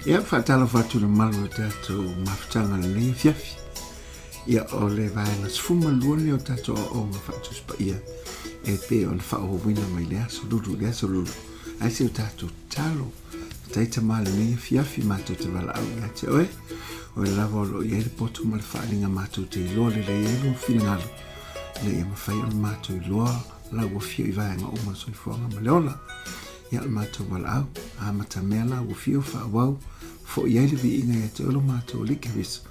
Ia, faatalofa atu le malu o tatou mafutaga lenei afiafi. Ia, o le vaega 12 lenei o tatou aoaoga faatusi paia e pei ona faaauauina mai le aso lulu i le aso lulu. Ae se o tatou tatalo, faafetai Tama lenei afiafi matou te valaau ia te oe. Oe lava o lo o i ai le poto ma le faaaliga matou te iloa lelei ai lou finagalo, ina ia mafai ona matou iloa lau afio i vaega uma o le soifuaga ma le ola. Ia, o le matou valaau, amata mea lau afio faaauau, foi ai le viiga ia te oe lo matou Alii Keriso,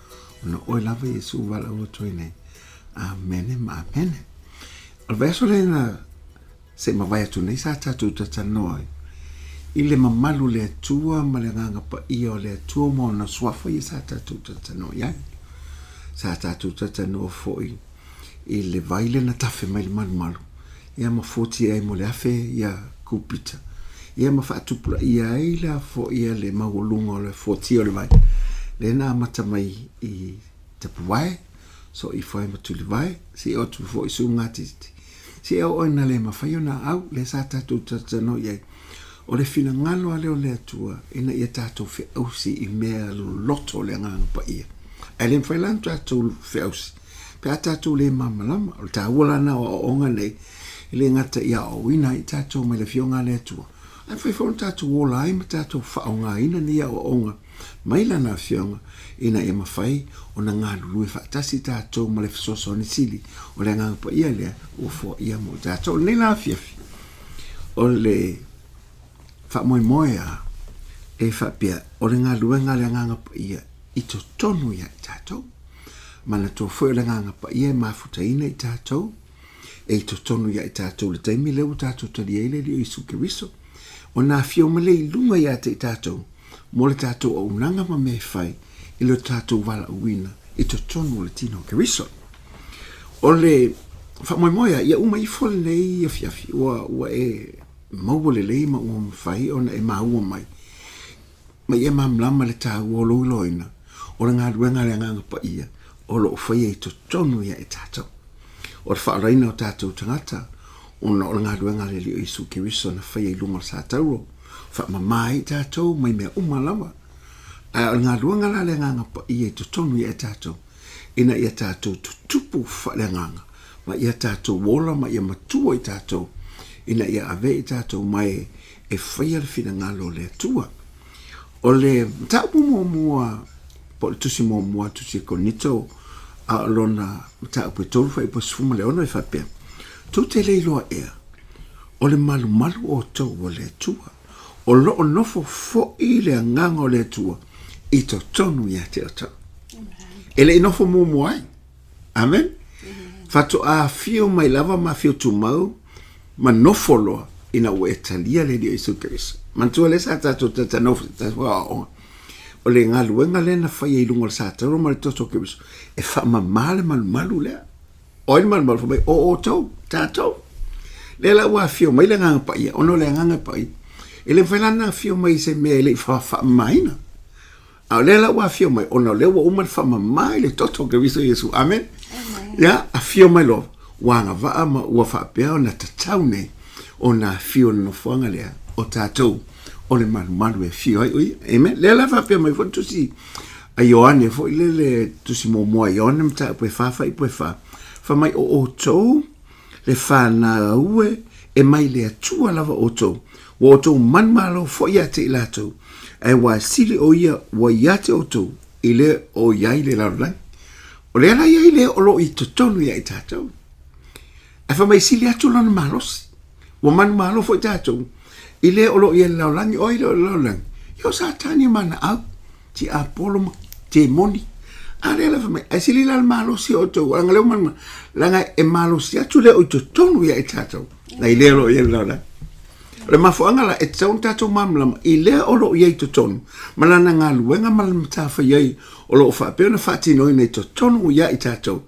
ona oe lava Iesu valaau atu ai nei. Amene ma amene. O le vaiaso lea na se i mavae atu nei sa tatou talanoa ai i le mamalu o le Atua ma le Agaga Paia o le Atua ma ona suafa ia sa tatou talanoa i ai. Sa tatou talanoa foi i le vai lea na tafe mai le malumalu ia ma fuatia ai mo le afe ia kupita ia ma faatupulaia ai la foi ia le maualuga o le fuatia o le vai lea na amata mai i Tapuwae, Soifo ai ma Tulivae, seia oo atu foi i Sugatiti, seia oo ina le mafai ona au, lea sa tatou talatalanoa i ai. O le finagalo lava lea o le Atua ina ia tatou feausi i mea loloto o le Agaga Paia. Ae le mafai la ona tatou feausi pe a tatou le malamalama. O le taua la lena o aoaoga nei, e le gata ia aoaoina ai tatou mai le Afioga a le Atua, ae mafai foi ona tatou ola ai ma tatou faaaogaina nei aoaoga mai Lana Afioga ina ia mafai ona galulue faatasi tatou ma le fesoasoani sili o le Agaga Paia lea ua foaia mo tatou. O lenei la afiafi, o le faamoemoe a e faapea o le galuega a le Agaga Paia i totonu ia i tatou. Manatua foi o le Agaga Paia e mafutaina i tatou, e i totonu ia i tatou i le taimi lea ua tatou talia ai le Alii o Iesu Keriso. Ona afio mai lea i luga ia te i tatou mo le tatou auaunaga ma mea e fai i lo tatou valaauina i totonu o le tino o Keriso. O le faamoemoe a ia uma ifo lenei afiafi ua, ua e maua lelei ma ua mafai ona e maua mai ma ia malamalama le taua o lou iloaina o le galuega a le Agaga Paia o lo o faia i totonu ia i tatou. O le faaolaina o tatou tagata ona o le galuega a le Alii o Iesu Keriso na faia i luga o le satauro, faamama ai tatou mai mea uma lava. Ae o le galuega la a le Agaga Paia i totonu ia i tatou, ina ia tatou tutupu faaleagaga, ma ia tatou ola ma ia matua i tatou, ina ia ave i tatou mai e faia le finagalo o le Atua. O le mataupu muamua, po o le tusi muamua, tusi a Korinito, a o lona mataupu e 3 fuaiupu 16 e faapea, Tou te le iloa ea, o le malumalu outou o le Atua, o lo o nofo foi le Agaga o le Atua i totonu ia te outou. E le i nofo muamua ai. Amen. Faatoa afio mai lava ma afio tumau ma nofo loa ina ua e talia le Alii o Iesu Keriso. Manatua lea sa tatou talatalanoa foi tatou aoaoga. O le galuega lea na faia i luga o le satauro ma le toto o Keriso, e faamama le malumalu lea. O ai le malumalu? Fai mai, o outou, tatou. Lea la ua afio mai le Agaga Paia, ona o le Agaga Paia, e le mafai la ona afio mai i se mea e le i faamamaina. A o lea la ua afio mai, ona o lea ua uma le faamama i le toto o Keriso Iesu. Amen. Ia, afio mai loa, ua agavaa ma ua faapea ona tatau nei ona afio i le nofoaga lea o tatou o le malumalu e afio ai o ia. Amen. Lea la faapea mai foi le tusi a Ioane foi lele, tusi muamua a Ioane mataupu e 4 fuaiupu e 4. Fai mai o outou le fanau e, e mai le Atua lava outou, ua outou manumalo foi ia te i latou, ae ua sili o ia ua ia te outou i le o i ai le lalolagi. O lea la i ai le o lo o i totonu ia i tatou. Ae fai mai sili atu lona malosi. Ua manumalo foi tatou i le o lo o i ai le lalolagi, o ai le o le lalolagi? Ia o Satani ma ana au, tiapolo ma temoni. A lea la fai mai, ae sili la le malosi o outou, leaga lea ua manumalo, leaga e malosi atu le o i totonu ia i tatou, nai le o lo o i ai le lalolagi. O le mafuaaga la, e tatau ona tatou malamalama i lea o lo o i ai i totonu, ma lana galuega ma lana matafaioi o lo o faapea ona faatinoina i totonu ia i tatou,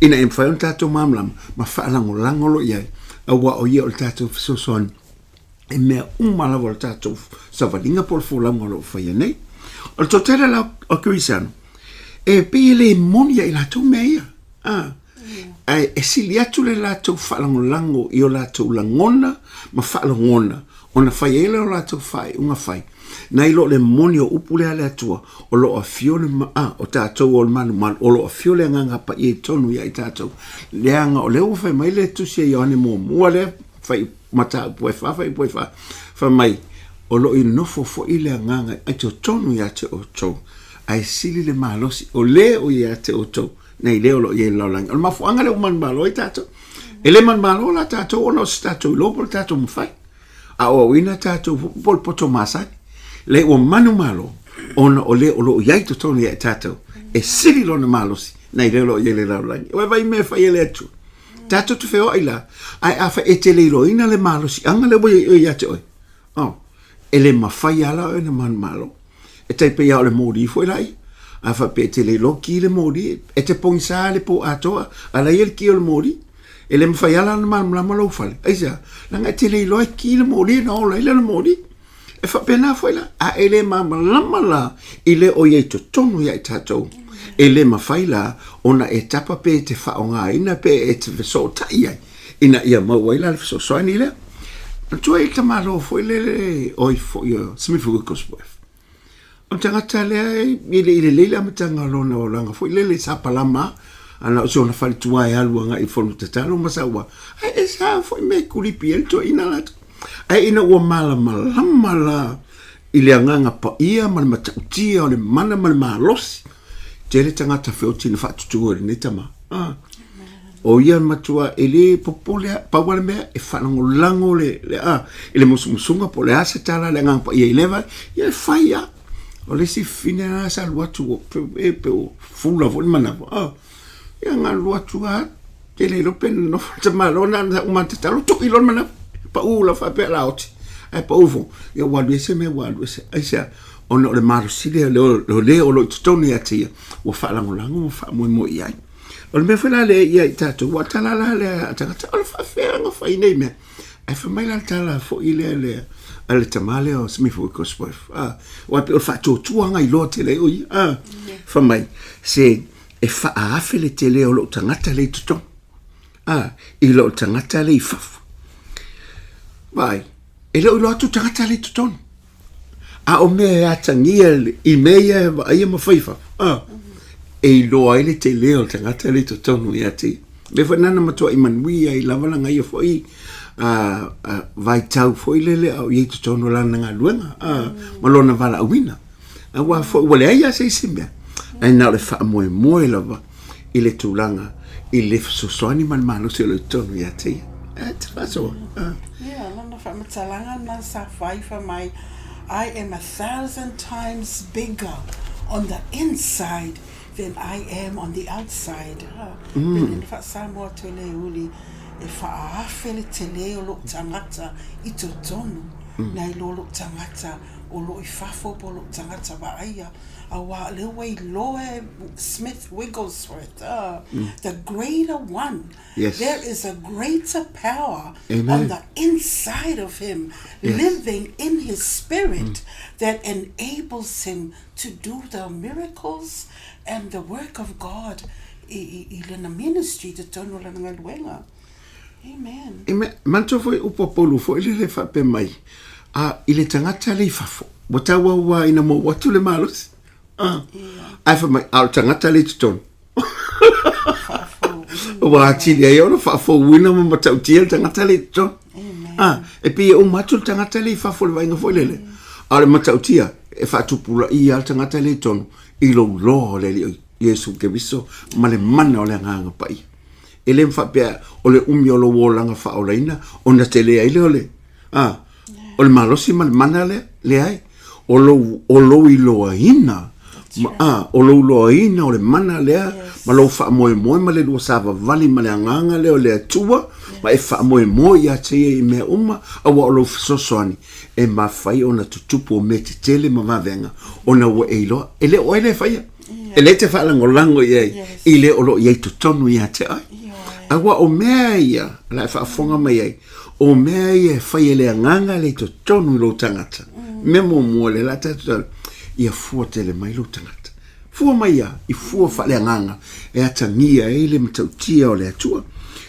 ina ia mafai ona tatou malamalama ma faalagolago loa i ai, aua o ia o le tatou fesoasoani i mea uma lava o le tatou savaliga po o le folauga o lo o faia nei. O le toatele la o Kerisiano, e pei e le moni ia i latou mea ia. Ah. Ae e sili atu le latou faalagolago i o latou lagona ma faalogona ona fai ai lea o latou faaiuga fai, nai lo le moni o upu lea a le Atua, o lo o afio le, a, o tatou o le malumalu, o lo o afio le Agaga Paia i totonu ia i tatou. Leaga o lea ua fai mai le tusi a Ioane muamua lea, fai mataupu e fa, fai e fa, fai mai, o lo o nofo foi le Agaga i totonu ia te outou, ae sili le malosi o le o ia te outou, nei lea o lo o i ai i le lalolagi. O le mafuaaga lea ua manumalo ai tatou. E le manumalo la tatou ona o se tatou iloa po o le tatou mafai. A o auina tatou po o le poto masani. Le ua manumalo ona o le o lo o i ai i totonu ia i tatou. E sili lona malosi nai le o lo o i ai i le lalolagi. Ua vaai mea e fai e le Atua. Tatou te feoai la, ae afai e te le iloaina le malosiaga lea ua i ai ia te oe, Oh, e le mafai lava la oe ona manumalo. E tai pei lava o le moli foi la ia. A faapea e te le iloa ki le moli, e te pogisa le po atoa, a la ia le ki o le moli. E le mafai lava la ona malamalama lou fale. Aisea? Leaga e te le iloa e ki le moli ona ola ai lea o le moli. E faapena foi la, a e le malamalama la i le o i ai i totonu ia i tatou, e le mafai la ona e tapa pe e te faaaogaina pe e te fesootai ai ina ia maua ai la le fesoasoani lea. Manatua i le tamaloa foi lele oi foi o Smith Wigglesworth. O le tagata lea e le i lelei le amataga o lona olaga foi lele sa palama a na o si ona faletua e alu agai i fono tatalo ma saua. Ae e sa foi mea e kulipi ai le toeaina latou. Ae ina ua malamalama la i le agaga paia ma le matautia o le mana ma le malosi, tele tagata feoti na faatutū e lenei tama. Ah. O ia matua e le popole a, pau lava le mea e faalagolago le, le, a, i le musumusuga po o le a se tala a le Agaga Paia i lea vaega, ia e fai lava. O le isi fine lena sa alu atu ua e pei ua fula foi le manava, a, ia na alu atu lava, ou te le iloa pe nonofo le tamaloa na ona uma tatalo tui loa le manava, pau loa faapea o le a oti, ae pau foi, ia ua alu ese mea ua alu ese. Aisea? Ona o le malosi lea o le o lo o i totonu ia te ia, ua faalagolago ma faamoemoe i ai. O le mea foi la lea ia i tatou, ua tala la lea a tagata, o le faafefea ona fai nei mea. Ae fai mai la le tala foi lea lea a le tama lea o Smith Wigglesworth, ah, aua e pei o le faatuatuaga iloa tele ai o ia, ah, fai mai, se e faaafe le tele o lou tagata lea i totonu, ah, i lou tagata lea i fafo. Vaai, e le o iloa atu le tagata lea i totonu. A o mea e atagia i mea ia e vaaia ma fai i fafo, a, e iloa ai le tele o le tagata lea i totonu ia te ia. Mea foi lena na matuai manuia ai lava lana ia foi a, a, vaitau foi lele a o i ai i totonu o lana galuega a, ma lona valaauina. Aua foi ua leai lava se isi mea, ae na o le faamoemoe lava i le tulaga i le fesoasoani ma le malosi o lo o i totonu ia te ia. E te faasoa. Ia, lana faamatalaga lena sa fai, fai mai, I am 1,000 times bigger on the inside than I am on the outside. Ha, pei ona faa-Samoa atu e le uli, e faaafe le tele o lou tagata i totonu, nai lo lou tagata o lo o i fafo po o lou tagata vaaia. Aua o lea ua iloa e Smith Wigglesworth, the greater one, yes. There is a greater power Amen. On the inside of him, yes. Living in his spirit, that enables him to do the miracles and the work of God i, i, i lana ministry, totonu o lana galuega. Amen. Amen. Manatua foi upu a Paulu foi lele faapea mai, a, i le tagata le i fafo, ua tauau lava ina mou atu le malosi. A, ae fai mai, a o le tagata le i totonu. Ua atili ai ona faafouina ma matautia le tagata lea i totonu. Ah, e pei e uma atu le tagata lea i fafo i le vaaiga foi lele. A o le matautia, e faatupulaia lava le tagata lea i totonu i lou loa o le Alii Iesu Keriso ma le mana o le Agaga Paia. E le faapea o le umi o lou olaga faaolaina ona tele ai lea o le, a, o le malosi ma le mana lea, leai. O lou, o lou iloaina, ma, a, o lou iloaina o le mana lea, ma lou faamoemoe ma le lua savavali ma le agaga lea o le Atua, ma e faamoemoe ia te ia i mea uma, aua o lou fesoasoani e mafai ona tutupu o mea tetele ma vavega, ona ua e iloa, e le o oe lea e faia. E le te faalagolago i ai i le o lo o i ai totonu ia te oe. Aua o mea ia, la e faafofoga mai ai, o mea ia e fai e le agaga le i totonu i lou tagata. Mea muamua lea la tatou tala, ia fua tele mai lou tagata. Fua mai ia, i fua faaleagaga e atagia ai le matautia o le Atua.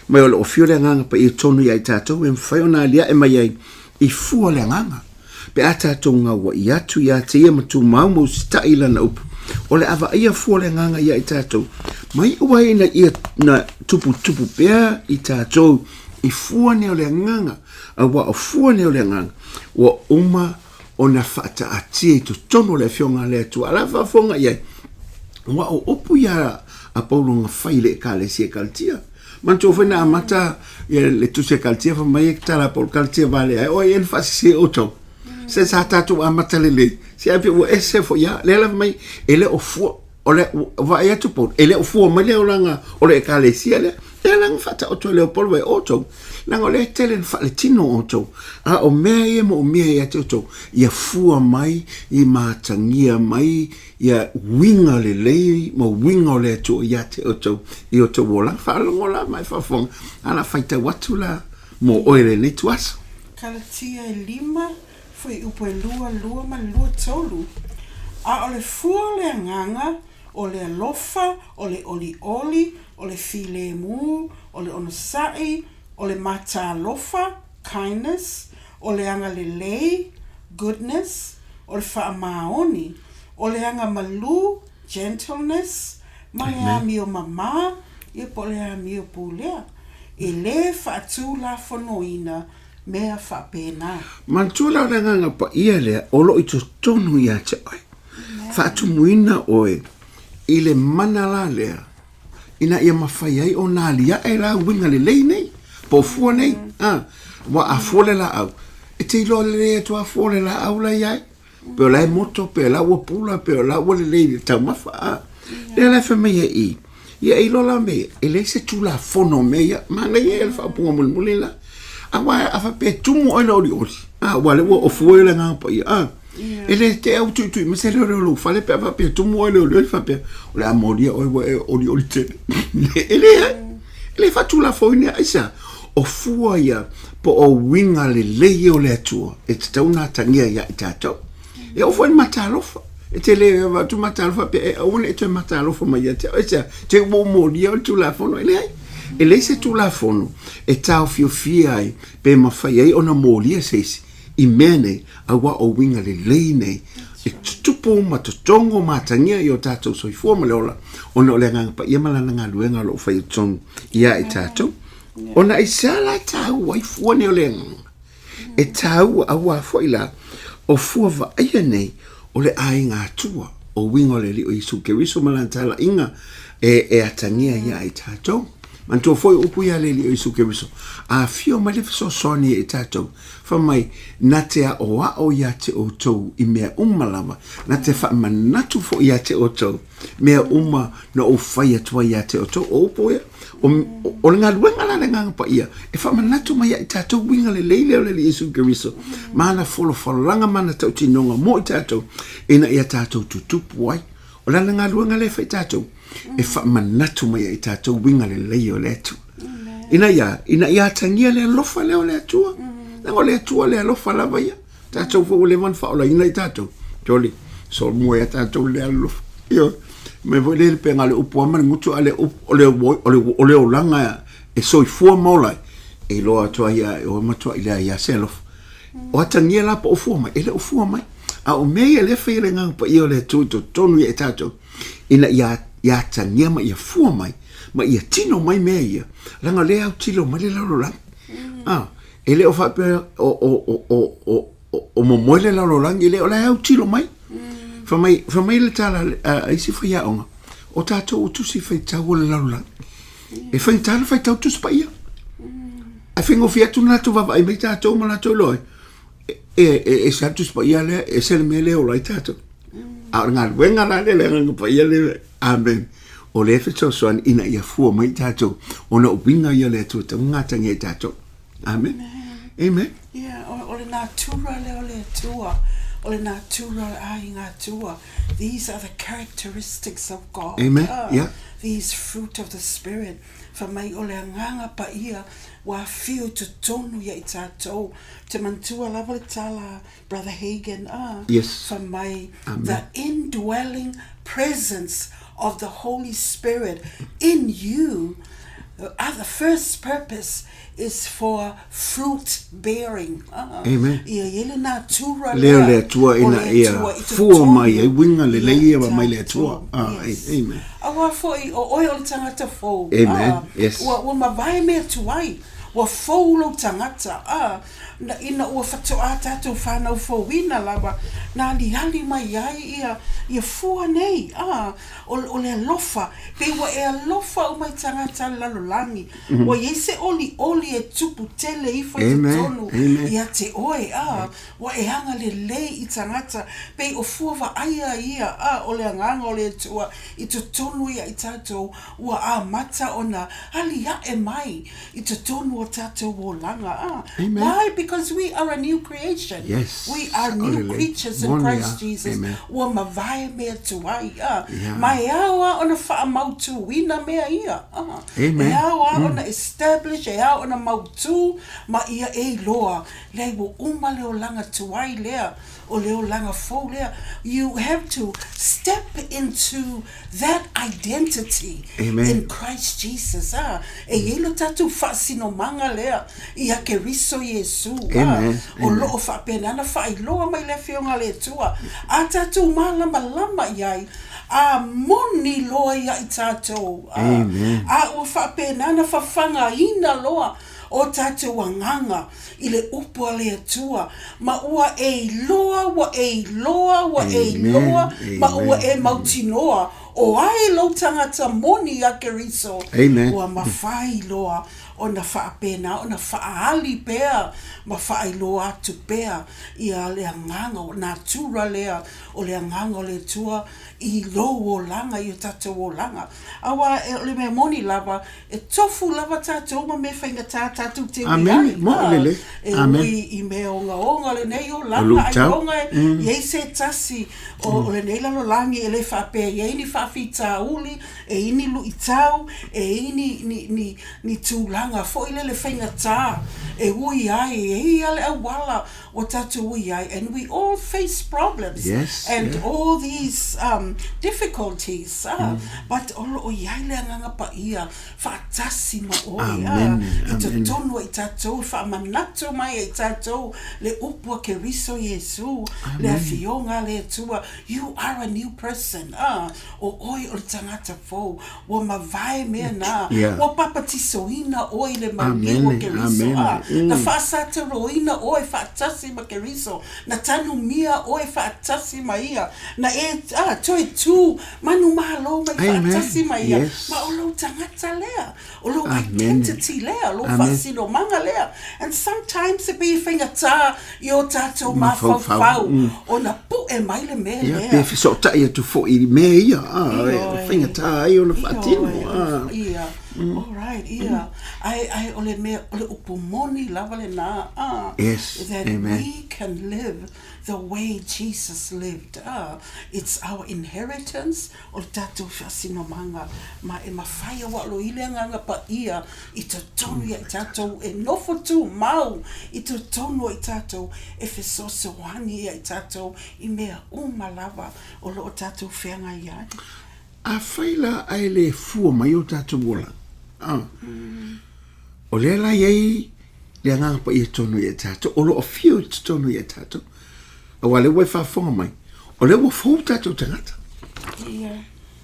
Mai o lo o fio le agaga paia tonu ia i tatou e mafai ona aliae mai ai i fua le agaga. Pe a tatou gaua'i atu ia te ia ma tumau ma usitai i lana upu, o le a vaaia fua le agaga ia i tatou, ma iu ai ina ia na tuputupu pea i tatou i fua nei o le agaga, auā o fua nei o le agaga ua uma ona faataatia i totonu o le Afioga a le Atua. A la faafofoga i ai, ua o upu ia a Paulo na fai i le Ekalesia i Kalatia. Manatua foi na amata ia le tusi a Kalatia fai mai e tala Paulo Kalatia vale ai oi e faasese outou. Se sa tatou amata lelei. Se ai pe ua ese foi ia. Lea la fai mai e le o fua o le vaai atu Paulo e le o fua mai le olaga o le ekalesia lea. Lea la na faataoto e le o Paulo e outou. Leaga o lea e tele na faaletino outou. A o mea ia e moomia ia te outou, ia fua mai, i matagia mai, ia uiga lelei ma uiga o le Atua ia te outou i outou olaga. Faalogo la ma e faafofoga, a la faitau atu la mo oe lenei ituaso. Kalatia e lima, fuaiupu e lua, lua ma le lua tolu. A o le fua o le agaga, o le alofa, o le olioli, o le filemu, o le onosai, o le mataalofa, kindness, o le agalelei, goodness, o le faamaoni, o le agamalu, gentleness, ma le amio mamā, ia po o le amio pulea. E le faatulafonoina mea faapena. Manatua la o le Agaga Paia lea o lo o i totonu ia te oe. Faatumuina oe i le mana la lea ina ia mafai ai ona aliae la uiga lelei nei, po o fua nei, a, ua a fua le laau, e te iloa lelei atu a fua le laau la i ai, pe o la e moto, pe o la ua pula, pe o la ua lelei i le taumafa, a. Lea la e fai mai ai i, ia e iloa la me, e leai se Tulafono o mea ia, manaia ia le faaupuga mulimuli la. Aua a faapea e tumu oe i le olioli, a, aua o lea ua ofua le Agaga Paia, a. E le te au tuitui mai se leo o lou fale pe a faapea tumu oe le olioli faapea o le a molia oe ua e olioli tele. E le ai. E le faatulafoina aisea? O fua ia po o uiga lelei ia o le Atua e tatau ona atagia ia i tatou. E oo foi i le matalofa. E te le avatu matalofa faapea e aua ne i toe matalofa mai ia te au. Aisea? Te ua ou molia oe i le Tulafono. E leai. E leai se Tulafono e taofiofia ai pe mafai ai ona molia se isi i mea nei, aua o uiga lelei nei e tutupu ma totogo ma atagia i o tatou soifua ma le ola, ona o le Agaga Paia ma Lana galuega o lo o fai i totonu ia i tatou. Ona aisea la e taua ai fua nei o le agaga? E taua auā foi la, o fua vaaia nei o le aiga Atua, o uiga o le Alii o Iesu Keriso ma Lana talaiga e atagia ia i tatou. Manatua foi o upu ia a le Alii o Iesu Keriso, a afio mai le fesoasoani ia i tatou, Fai mai, na te aʻoaʻo ia te ʻoutou i mea uma lava, na te faamanatu foi ia te ʻoutou mea uma na ou fai atu ai ia te ʻoutou. O upu ia, o, o le galuega la le Agaga Paia, e faamanatu mai ia i tatou uiga lelei lea o le Alii Iesu Keriso, ma ana folafolaga ma ana tautinoga mo i tatou, ina ia tatou tutupu ai. O lana galuega lea e fai tatou, e faamanatu mai ia i tatou uiga lelei o le Atua. Ina ia, ina ia atagia le alofa lea o le Atua. Leaga o le Atua le alofa lava ia. Tatou foi ua leva ona faaolaina i tatou. Joli, solomua ia tatou le alofa. Ioe. Mai foi le pega le upu ama le gutu a le upu, o le, o le, o le olaga e soifua ma ola ai, e iloa atu ai ia e oe matuai leai ia se alofa. O atagia la po o fua mai, e le o fua mai. A o mea ia lea e fai e le Agaga Paia o le Atua i totonu ia i tatou, ina ia, ia atagia ma ia fua mai. Ma ia tino mai mea ia, leaga o lea e autilo mai le lalolagi. Ah, e le o faapea o, o, o, o, o, o, o momoe le lalolagi, e le o la e autilo mai. Fai mai, fai mai le tala a, a isi faiaoga, o tatou o tusi faitau o le lalolagi. E faigata le faitau Tusi Paia. Ae faigofie atu ona latou vaavaai mai tatou ma latou iloa ai, e, e, e ese lava le Tusi Paia lea, ese le mea lea e ola ai tatou. A o le galuega la lea, le Agaga Paia lea, amen, o lea e fesoasoani ina ia fua mai tatou, ona o uiga ia o le Atua e tatau ona gatagia i tatou. Amen. Amen. Yeah, o, o le natura lea o le Atua, o le natura o le aiga Atua. These are the characteristics of God. Amen. Yeah. These fruit of the Spirit. Fai mai o le agaga paia ua afio i totonu ia i tatou. Te manatua lava le tala Brother Hagin, ah, Yes. fai mai, Amen. the indwelling presence of the Holy Spirit in you. The other first purpose is for fruit bearing. Ah, Amen. Ia i ai le natura Lea o le Atua ina ia fua mai ai uiga lelei ia mai le Atua. Ah, yes. Amen. Aua foi o oe o le tagata fou. Amen. Ah, Yes. Ua, ua mavae mea tuai. Ua fou lou tagata. Ah, na, ina ua faatoa tatou whanau fouina lava, na aliali mai ai ia, ia fua nei. Ah, o, o le alofa. Pei ua e alofa uma i tagata le lalolagi. Ua i ai se olioli e tupu tele ifo i totonu ia te oe, a ua e agalelei i tagata, pei o fua vaaia ia, a o le agaga o le Atua i totonu ia i tatou, ua amata ona aliae mai i totonu o tatou olaga, a. Why? Because we are a new creation. We are new creatures in Christ Jesus. Ua mavae mea tuai, a. Ma e ao a ona faamautuina mea ia, a. Amen. E ao a ona establish, e ao ona mautū ma ia e iloa, leai ua uma le olaga tuai lea, o le olaga fou lea. You have to step into that identity Amen. in Christ Jesus. A, e i ai lo tatou faasinomaga lea ia Keriso Iesu. A, Amen. o Amen. loo faapena ona faailoa mai le Afioga a le Atua, a tatou malamalama i ai, A moni loa ia i tatou, a, a ua faapena ona fafagaina loa o tatou agaga i le upu a le Atua, ma ua e iloa, ua e iloa, ua e iloa, ma ua e mautinoa, o ai lou tagata moni ia Keriso, ua mafai loa ona faapena ona faaali pea ma faailoa atu pea ia le agaga o natura lea o le agaga o le Atua i lou olaga, i o tatou olaga. Aua o le mea moni lava, e tofu lava tatou ma mea faigata tatou te ui ai. Amene, moʻo lelei. E Amene. ui i mea ogaoga o lenei O olaga, luitau. ailoga e i ai se tasi o, o lenei lalolagi e le faapea e i ai ni faafitauli, e i ni luitau, e i ni, ni, ni, ni tulaga foi lele faigata e ui ai, e i ai le auala ua tatou ui ai, and we all face problems Yes, and yeah. all these um, difficulties, ah, but o loo i ai le agaga paia faatasi ma oe, ah, Amen, i amen. totonu ai tatou, faamanatu mai ai tatou le upu a Keriso Iesu, le afioga a le Atua, you are a new person, ah, o oe o le tagata fou, ua mavae mea na, Yeah. ua papatisoina oe i le maliu o Amene, Keriso, amene. a, na faasataroina oe faatasi ma Keriso, na tanumia oe faatasi ma ia, na e, a, toe tū manumalo mai Amen. faatasi ma ia, Yes. ma o lou tagata lea, o lou Amene. identity lea, lou Amen. faasinomaga lea. And sometimes e pei e faigata i o tatou Mafaufau. mafaufau ona pu'e mai le mea Ia, lea. pe fesootai atu foi i mea ia, a, e Ioe. faigata ai ona faatino, Ioe, a. ia. All right, ia. Ae, ae o le mea, o le upu moni lava lena, a, Yes, that amen. we can live the way Jesus lived. A, it's our inheritance, o le tatou faasinomaga, ma e mafai aua o lo i le Agaga Paia i totonu ia i tatou e nofo tumau i totonu o i tatou e fesoasoani ia i tatou i mea uma lava o lo o tatou feagai ai. Afai la ae le fua mai o tatou olaga, a, o lea la i ai le Agaga Paia i totonu ia i tatou, o lo o afio i totonu ia i tatou, aua o lea ua e faafofoga mai, o lea ua fou tatou tagata. Ia.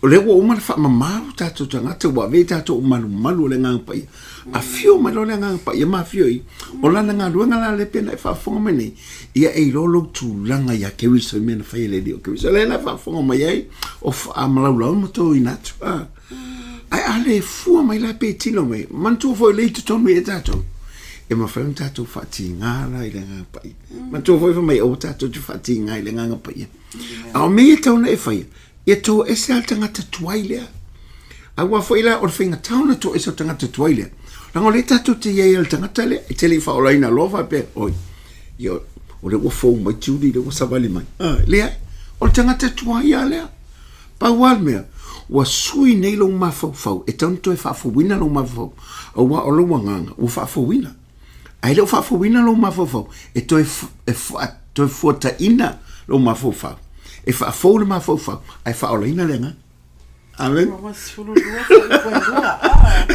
O lea ua uma ona faamama o tatou tagata, ua avea i tatou o malumalu o le Agaga Paia. Afio mai loa le Agaga Paia ma afio i, o lana galuega la lea pei ona e faafofoga mai nei, ia e iloa lou tulaga ia Keriso i mea na faia e le Alii o Keriso. O lea la e faafofoga mai ai, o faamalaulau ma toina atu. A. Ae a le fua mai la pe tino mai, manatua foi lea i totonu ia tatou, e mafai ona tatou faatiga la i le Agaga Paia. Manatua foi fai mai aua tatou te faatiga i le Agaga Paia. A o mea ia e tatau ona e faia, ia toese lava le tagata tuai lea. Aua foi la o le faigata ona toese o le tagata tuai lea. Leaga o lea tatou te i ai i le tagata lea, e te le i faaolaina loa faapea, oi, ia, o lea ua fou mai Julie, lea ua savali mai. Ah, leai, o le tagata tuai lava lea. Pau lava le mea, ua sui nei lou mafaufau, e tatau ona toe faafouina lou mafaufau, aua o lou agaga ua faafouina. Ae le o faafouina lou mafaufau, e toe, e toe fuataina lou mafaufau. E faafou le mafaufau, ae faaolaina le agaga. Amen. Roma 12, 2. Ah,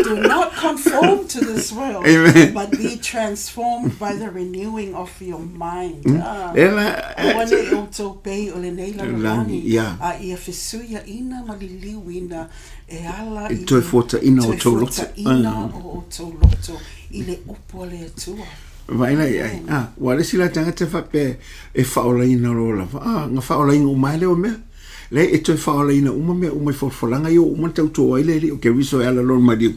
do not conform to this world, Amen. but be transformed by the renewing of your mind. Ah, Ela, aua ne i outou pei o lenei lalolagi, yeah. a ia fesuiaina ma liliuina e ala i le toe fuataina o outou loto. Fuataina o outou loto i le upu a le Atua. Vaai la i ai. Ah, ua le isi la tagata faapea e faaolaina loa lava. Ah, na faaolaina uma ai lea o mea. Leai, e toe faaolaina uma mea uma i folafolaga ia ua uma ona tauto ai le Alii o Keriso e ala loa i le maliu.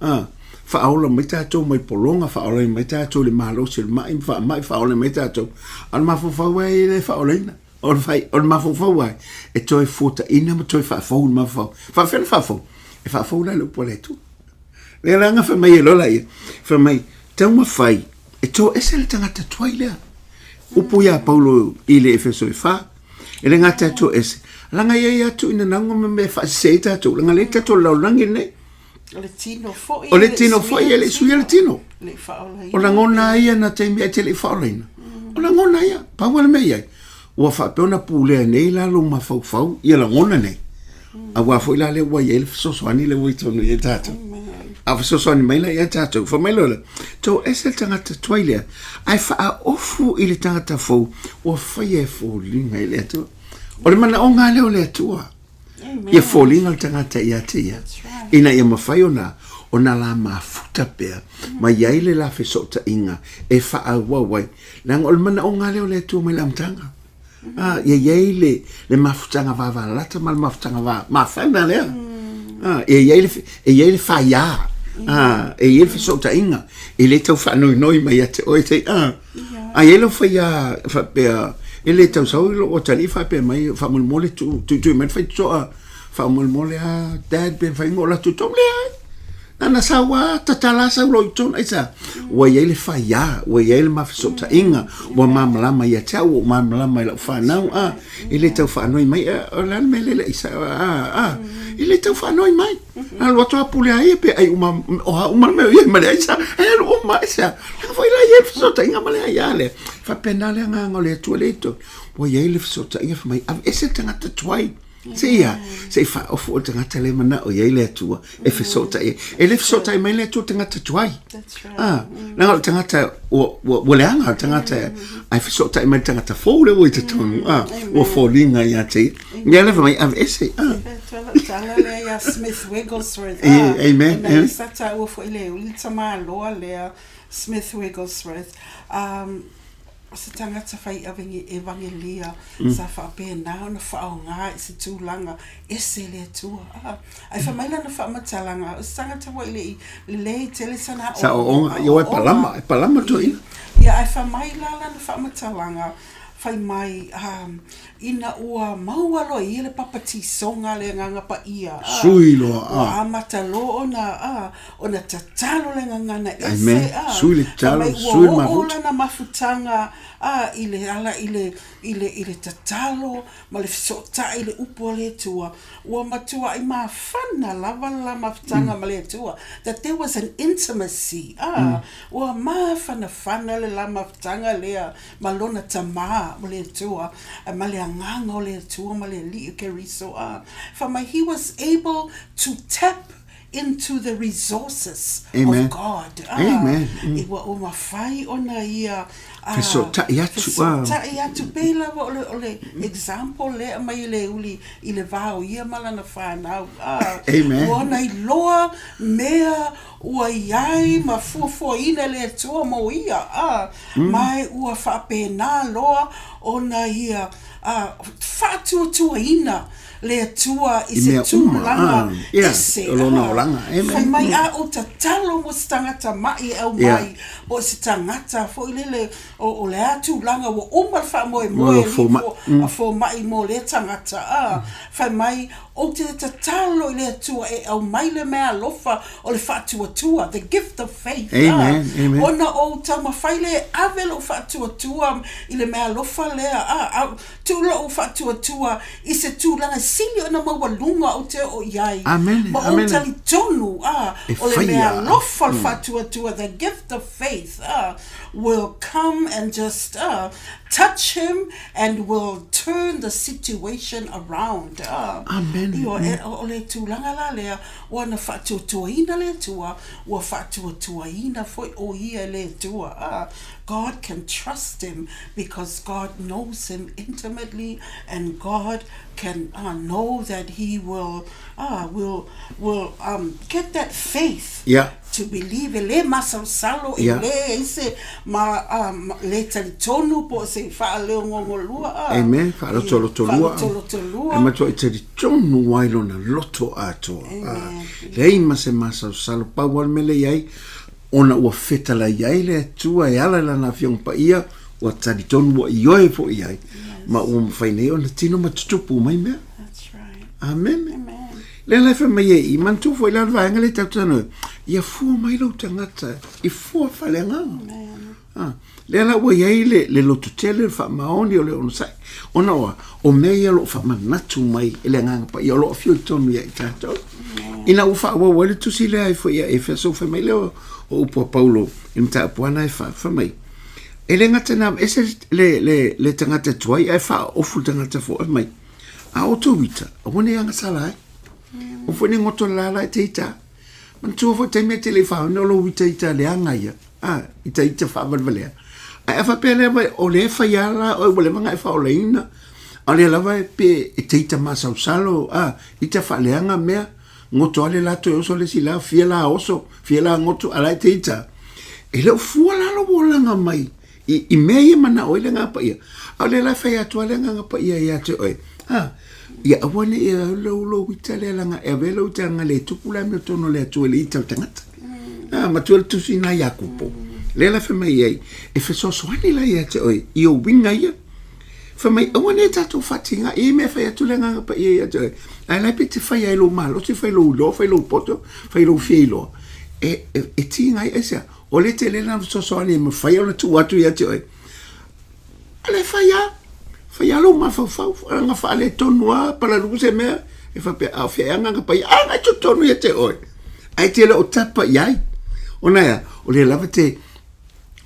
Ah, faaola mai tatou mai pologa, faaola mai tatou i le malosi o le mai ma faamai, faaola mai tatou. A o le mafaufau lava ia e le faaolaina. O le fai, o le mafaufau lava e toe fuataina ma toe faafou le mafaufau. Faafefea ona faafou? E faafou la i le upu a le Atua. Lea la na fai mai ai loa laia, fai mai, taumafai e toese le tagata tuai lea. Upu ia Paulo i le Efeso e 4. E le gata e toese, leaga e i ai lava tuuinanauga ma mea e faasese ai tatou, leaga lea tatou lalolagi lenei. O le tino foi. O le tino foi e le i suia le tino. O lagona ia na taimi ae te le i faaolaina. O lagona ia, pau lava le mea i ai, ua faapea ona pulea nei la lou mafaufau ia lagona nei. Aua foi la lea ua i ai le fesoasoani lea ua i totonu ia tatou. A fesoasoani mai la ia tatou, fai mai loa lea, toese le tagata tuai lea, ae faaofu i le tagata fou ua faia e foliga i le Atua. O le manaoga lea o le Atua. Ia foliga le tagata ia te ia, ina ia mafai ona ona la mafuta pea ma i ai le la fesootaiga e faaauau ai, leaga o le manaoga lea o le Atua mai le amataga. Ah, ia i ai le, le mafutaga vavalata ma le mafutaga va, mafana lea. Ah, ia i ai le, e i ai le faiā. Ah, e i ai le fesootaiga, e le tau faanoinoi mai ia te oe te, ah. A i ai lau faiā faapea, e le tau sau i lou atalii faapea mai, faamolemole tu, tuitui mai le faitotoa, faamolemole a, dad, pe mafai ona ou alu atu i totonu, leai. Nana sau a, tatala sau loa i totonu, aisea? Ua i ai le faiā, ua i ai le ma fesootaiga, ua malamalama ia te au, ua ou malamalama i lau fanau, a, e le tau faanoi mai, a, o le a le mea lea le aisa, a, a, e le tau faanoi mai. Alu atu a pule a ia pe ai uma, o a uma le mea o i ai ma le aisa, e alu uma, aisea? Leaga foi la e i ai le fesootaiga ma le aiā lea. Faapena le agaga o le Atua lea i totonu, ua i ai le fesootaiga fai mai, aveese le tagata tuai. Se ia, se i faaofu o le tagata lea e manao i ai le Atua e fesootai ai. E le fesootai mai le Atua i le tagata tuai. Ah, leaga o le tagata ua, ua, ua leaga le tagata ae fesootai mai le tagata fou lea ua i totonu. Ah, ua foliga ia te ia. Ia lea fai mai, aveese. Ah. Tala lea ia Smith Wigglesworth. Eh, amen. Ona sa taua foi le uli tamaloa lea Smith Wigglesworth. Um, O se tagata fai evangelia sa faapena ona faaaoga i se tulaga ese le Atua. A, ae fai mai lana faamatalaga, o se tagata ua i le i lelei tele sana Sa aoaoga, ia e palama, e palama toeaina. Ia, ae fai mai la lana faamatalaga, fai mai, ina ua maua loa e ia le papatisoga a le Agaga Paia, a, Sui loa, a. ua amata loa ona, a, ona tatalo le gagana ese, a, Sui le fai tatalo, mai ua sui le oo mafuta. lana mafutaga, a, i le ala i le, i le, i le tatalo ma le fesootai i le upu a le Atua, ua matuai mafana lava le la mafutaga ma le Atua, that there was an intimacy, a, ua mafanafana le la mafutaga lea ma lona Tama o le Atua, ma le Agaga o le Atua ma le Alii o Keriso, a, fai mai, he was able to tap. into the resources Amen. of God. Ah, Amen. Mm. I ua mafai ona ia ah, Fesoota'i atu, ah. Fesoota'i atu pei lava o le, o le example lea mai e le uli i le va o ia ma lana fanau. Ah, Amen. Ua ona iloa mea ua i ai ma fuafuaina e le Atua mo ia, ah, ma e ua faapena loa ona ia ah, faatuatuaina le Atua i I se mea uma, tulaga ah, ia, ese, o lona ah, olaga. Amen. Fai mai a ou tatalo mo se tagata ma'i e aumai, po o se tagata foi lele o, o le a tulaga ua uma le faamoemoe Mo alii foma'i. fo, a foma'i mo lea tagata, ah, fai mai ou te tatalo i le Atua e aumai le meaalofa o le faatuatua, the gift of faith, Amen, amen. Ona ou taumafai lea e ave lou faatuatua i le meaalofa lea, ah, Tuu lou faatuatua i se tulaga sili ona maualuga ou te oo i ai. Amene, Ma ou amene. talitonu, a, E o le whaia. mea alofa o le faatuatua, the gift of faith, a, will come and just, a, touch him and will turn the situation around. A, Amene. Ioe, e, o le tulaga la lea, ua na faatuatuaina le Atua, ua faatuatuaina foi o ia e le Atua. A, God can trust him because God knows him intimately and God can uh, know that he will uh, will will um, get that faith to believe e le masalosalo e le ai se ma um, le talitonu po o se faaleogogolua uh, Amen. Faalotolotolua. Faalotolotolua. E matua i talitonu ai lona loto atoa. Amen. Leai ma se masalosalo pau a le mea lea i ai ona ua fetalai ai le Atua e ala i Lana Afioga Paia, ua talitonu ua ioe foi i ai, ma ua mafai nei ona tino ma tutupu mai mea. That's right. Amene. Amen. Lea la e fai mai e i, manatua foi la le vaega lea tatou talanoa, ia fua mai lou tagata i fua faaleagaga. Amen. Ah, lea la ua i ai le, le lototele, le faamaoni o le onosai, ona oa, o mea ia o lo o faamanatu mai e le Agaga Paia o lo o afio i totonu ia i tatou. Ina ua faaauau ai le tusi lea ai foi ia Efeso, fai mai lea o, o upu a Paulo i le mataupu ana e fa, fai mai, e le gata na ese le, le, le tagata tuai ae faaofu le tagata foi mai. A o tou ita, aua ne i agasala ai. O foi ne goto le lala e te ita. Manatua foi taimi e te le i whaone o lou itaita leaga ia, a, itaita faavalevalea. Ae a faapea lea vai, o lea e fai a la oe ua leva ona e faaolaina, a o lea lava e pe e te ita masalosalo, a, ita faaleaga mea, goto a le la toe oso le isi la, fia la oso, fia la goto, a la e te ita. E le o fua la lou olaga mai i, i mea ia manao ai le Agaga Paia. A o lea la e fai atu a le Agaga Paia ia te oe, a, ia aua ne i lou, lou ita lea laga e avea lou ita laga le tupu la amiotonu a le Atua i le ita o le tagata. A, matua le tusi na Iakopo. Lea la fai mai ai, e fesoasoani la ia te oe i ou uiga ia. Fai mai, aua ne i tatou faatiga i mea fai atu le Agaga Paia ia te oe. Ae la e pe te fai ai lou malosi, fai lou iloa, fai lou poto, fai lou fia iloa. E, e, e tiga ai aisea? O le tele lana fesoasoani e mafai ona tuu atu ia te oe. A le fai a, fai a lou mafaufau, aga faaletonu a, palalu se mea, e faapea, a o fea e agaga paia, a ngai totonu ia te oe. Ae te le o tapa i ai. Ona ea, o lea lava te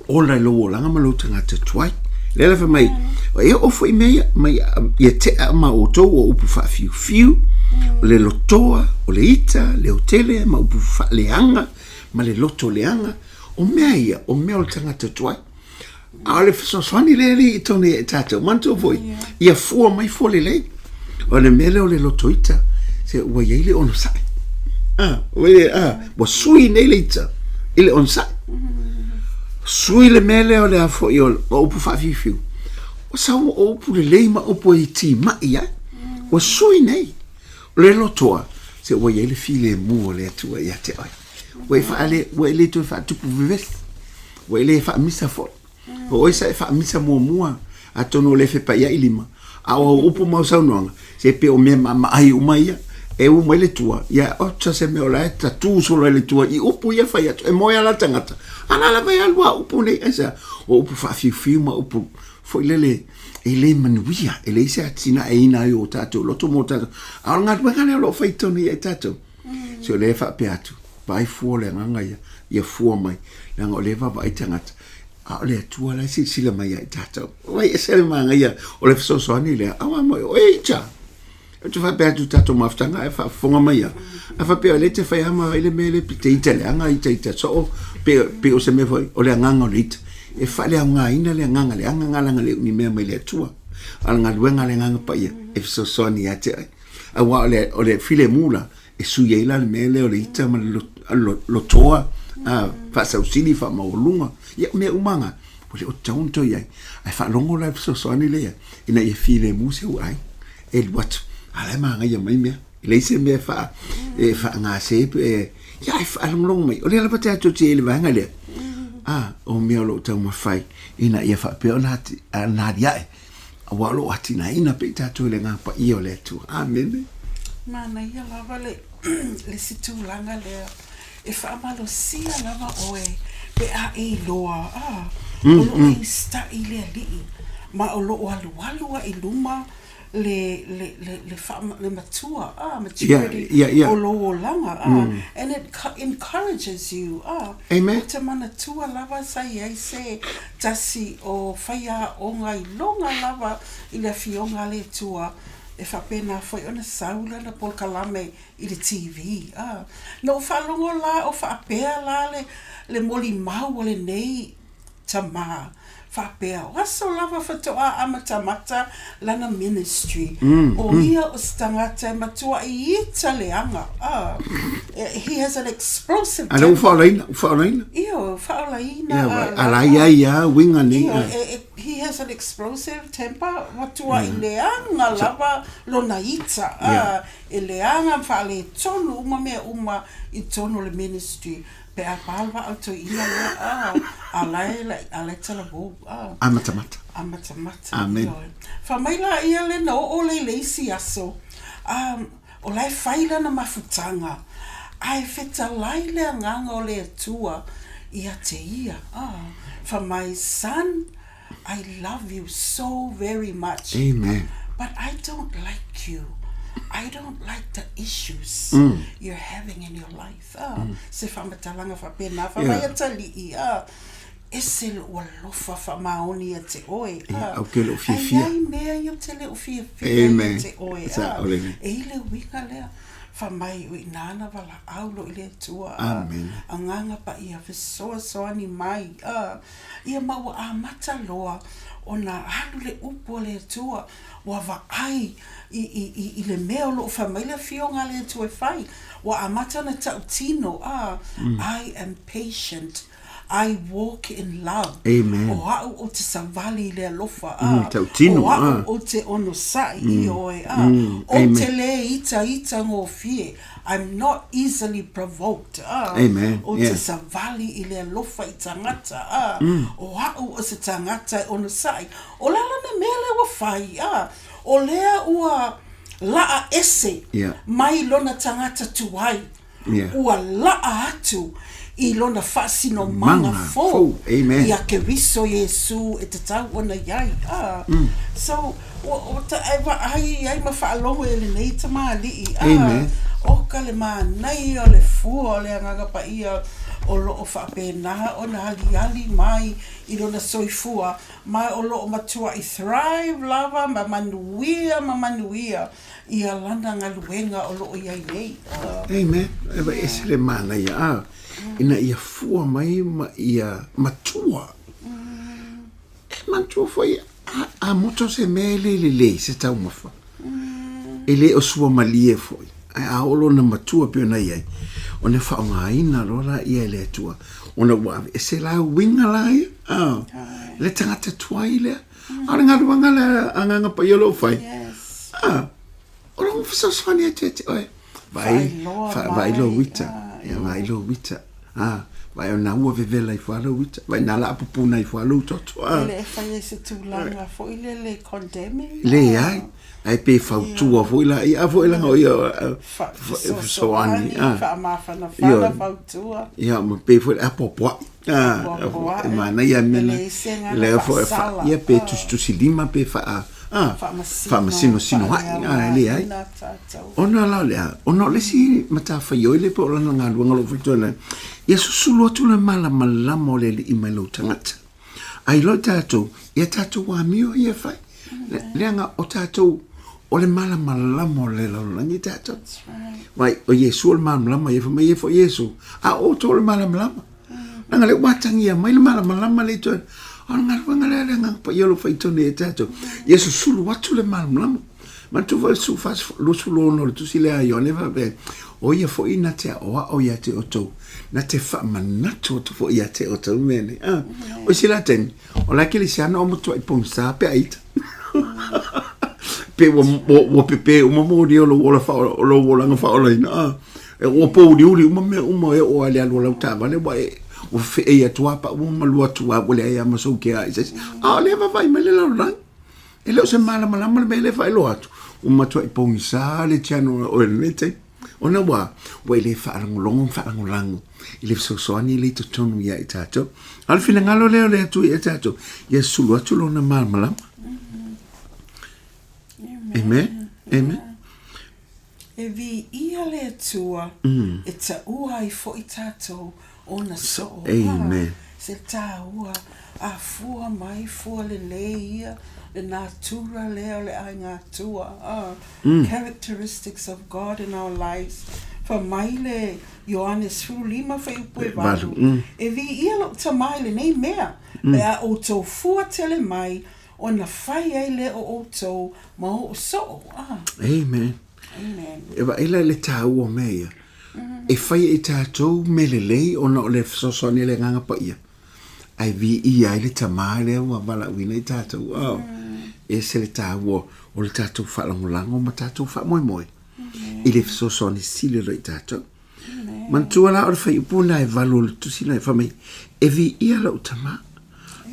ola i lou olaga ma lou tagata tuai. Lea la fai mai, e oo foi mea ia, mai ia tea ma outou o upu faafiufiu, o le lotoa, o le ita, le otele, ma upu faaleaga, ma le loto leaga, o mea ia, o mea o le tagata tuai. A o le fesoasoani lea alii i tonu ia i tatou, manatua foi, ia fua mai fua lelei. O le mea lea o le loto ita, se ua i ai le onosai. Ah, ua, ah, ua sui nei le ita i le onosai. Sui le mea lea o le a foi o, o upu faafiufiu. Ua sau o upu lelei ma upu e timai ai. Ua sui nei. O le lotoa, se ua i ai le filemu o le Atua ia te oe. Ua e faale, ua e le toe faatupu vevesi. Ua e le faamisa foi. O oe sa e faamisa muamua, atonu o le fepaiai lima, a o au upu ma au saunoaga, se pe o mea maamaai uma ia, e u mai le tua, ia ocha se mea o la e tatū solo ai le tua i upu ia fai atu, e moe ala le tagata, a la lava e alu a upu nei, aisea, o upu faafiufiu ma upu foi lele, e le manuia, e leai se atinaeina ai o tatou loto mo tatou. A o le galuega lea o lo o fai tonu ia i tatou. Se o lea e faapea atu, vaai fua le agaga ia, ia fua mai, leaga o lea e vaavaai tagata, a o le Atua la e silasila mai ia i tatou. Ua ese le manaia o le fesoasoani lea, aua mo oe ita. Ou te faapea atu i tatou mafutaga ae faafofoga mai ia. A faapea o lea e te fai lava ma vaai le mea lea te ita leaga, ita ita soo, pe, pe o se mea foi, o le agaga o le ita. E faaleaogaina le agaga leaga lena leaga e le o ni mea mai le Atua. A o le galuega a le Agaga Paia e fesoasoani ia te oe. Aua o le, o le filemu la, e sui ai la le mea lea o le ita ma le lotoa, a, faasausili, faamaualuga, ia mea uma na, ua le o tatau ona toe i ai. Ae faalogo la i le fesoasoani lea ina ia filemu si ou aiga. E alu atu, a la e manaia mai mea. E leai se mea e faa, e faagase pe, ia ae faalogologo mai, o lea lava tatou te i ai i le vaega lea. A, o mea o lo o taumafai ina ia faapea ona ona aliae, aua o lo o atinaeina pea i tatou e le Agaga Paia o le Atua. Amene. Manaia lava le le isi tulaga lea e faamalosia lava oe pe a e iloa a o lo o e usitai i le Alii ma o lo o alualu ai i luma le le le le faa le matua a maturity o lou olaga a and it encourages you a ou te manatua lava sa i ai se tasi o faiaoga iloga lava i le Afioga a le Atua e faapena foi ona sau lana polokalame i le TV a na ou faalogo la o faapea la le le molimau a lenei tama faapea, o aso lava faatoa amatamata lana ministry, o ia o se tagata e matuai ita leaga, he has an explosive temper. A lea ua faaolaina, ua faaolaina? Ioe, ua faaolaina. Ia, a la ia ia uiga nei. Ioe, he has an explosive temper, matuai leaga lava lona ita, e leaga ma faaletonu uma mea uma i totonu o le ministry. Pe a pa le vaa o toeaina lea, a, a la e, a la e talavou, a. Amatamata. Amatamata. Amen. Fai mai la ia le na oo lea i le isi aso, a, o la e fai lana mafutaga, ae fetalai le Agaga o le Atua ia te ia, a. Fai mai, Son, I love you so very much. Amen. But I don't like you. I don't like the issues you're having in your life. Ah, se faamatalaga faapena. Fai mai atalii, ah, ese lou alofa faamaoni ia te oe. Ah, ou te le o fiafia. Ai ai mea ia ou te le o fiafia ia te oe. Ah, e i le uiga lea. Fai mai, o i ina na valaau loa i le Atua. Ah, Amen. Agaga Paia fesoasoani mai. Ah, Ia ma ua amata loa ona alu le upu a le Atua, ua vaai i, i, i, i le mea o lo o fai mai le Afioga a le Atua e fai. Ua amata ona tautino, a, I am patient, I walk in love. Amen. O au ou te savali i le alofa, a, tautino, o au a. ou te onosai i oe, a, ou te le itaita gofie. I'm not easily provoked, ā, Amen, ou te yeah. savali i le alofa i tagata, ā, o a'u o se tagata e onosai. O le a lana mea lea ua fai, ā, o lea ua la'a ese Yeah. mai lona tagata tuai, Yeah. ua la'a atu i lona faasinomaga Maga fou fou. Amen. iā Keriso Iesū e tatau ona i ai, ā. So, ua, ua ta, e vaai ai ma faalogo e lenei tamalii, ā, Amen. ʻo ka le manaia o le fua o le Agaga Paia o lo o faapena ona aliali mai i lona soifua, ma o lo o matuai thrive lava ma manuia ma manuia ia lana galuega o lo o i ai nei. Amen. E wa ese le manaia a ina ia fua mai ma ia matua. E matua foi a, a moto se mea e le lelei se taumafa. E le o sua malie foi. Ae a oo lona matua pei ona i ai, ona faaaogaina loa laia e le Atua, ona ua aveese la uiga la ia, a, le tagata tuai lea. A o le galuega lea a Agaga Paia o lo o fai, a, o lona fesoasoani atu ia te oe. Vaai, vaai lou ita, ia vaai lou ita, a, vaai o na ua vevela ifo lava lou ita, vaai na la a pupuna ifo lava lou toto, a. E le fai ai se tulaga foi lele condemning. Leai, ae pe fautua foi la, ia a foi leaga o ia fesoasoani, a. Faamafanafana, fautua. Ia, ma pei foi le apoapoai. Ah, e manaia mea na. Lea foi fa, ia pe tusitusilima pe faa, ah, faamasinosino ai, ah, e leai. Ona la o le a, ona o le isi matafaioi lea po o lana galuega o lo o fai nei, ia susulu atu le malamalama o le Alii mai lou tagata. A iloa i tatou, ia tatou amio ia e fai. Leaga o tatou, O le malamalama o le lalolagi tatou. Vai, o Iesu o le malamalama, ia fai mai ia foi Iesu, a o outou o le malamalama. Leaga lea ua atagia mai le malamalama lea i totonu. A o le galuega lea a le Agaga Paia o lo o fai i totonu ia tatou, ia susulu atu le malamalama. Manatua foi le 26 o le tusi lea a Ioane faapea, o ia foi na te aoao ia te outou, na te faamanatu atu foi ia te outou mea nei. Ah, o isi la taimi, o la kerisiano o matuai pogisa pe a ita. Pe ua, ua, ua pepe uma moli o lou ola wha, o lou olaga faaolaina. Ah, e ua pōuliuli uma mea uma e oo lava i le alu a lau taavale ua e ua feei atu lava pau ma lua atu lava ua leai lava ma sou kea i se isi. A o lea e vaavaai mai le lalolagi. E le o se malamalama le mea lea e faailoa atu. Ua matuai pogisa le channel o oe i lenei taimi. Ona ua, ua e le faalogologo ma faalagolago i le fesoasoani lea i totonu ia i tatou. A o le finagalo lea o le Atua ia tatou, ia sulu atu lona malamalama. Amen. Amen. E viia le Atua, e taua ai foi tatou ona soo. Amen. Se taua, a fua mai, fua lelei ia le natura lea o le aiga Atua. Characteristics of God in our lives. Fai mai le Ioane 15 fuaiupu e 8, E viia lou Tama i lenei mea, pe a outou fua tele mai, ona fai ai lea o outou ma oo soo. Amen. Amen. E vaai la i le taua o mea ia. E fai e tatou mea lelei ona o le fesoasoani a le Agaga Paia, ae viia ai le Tama lea ua valaauina i tatou. Oh, e ese le taua o le tatou faalagolago ma tatou faamoemoe i le fesoasoani sili o lo i tatou. Manatua la o le fuaiupu lena e 8 o le tusi lena e fai mai, e viia lou Tama.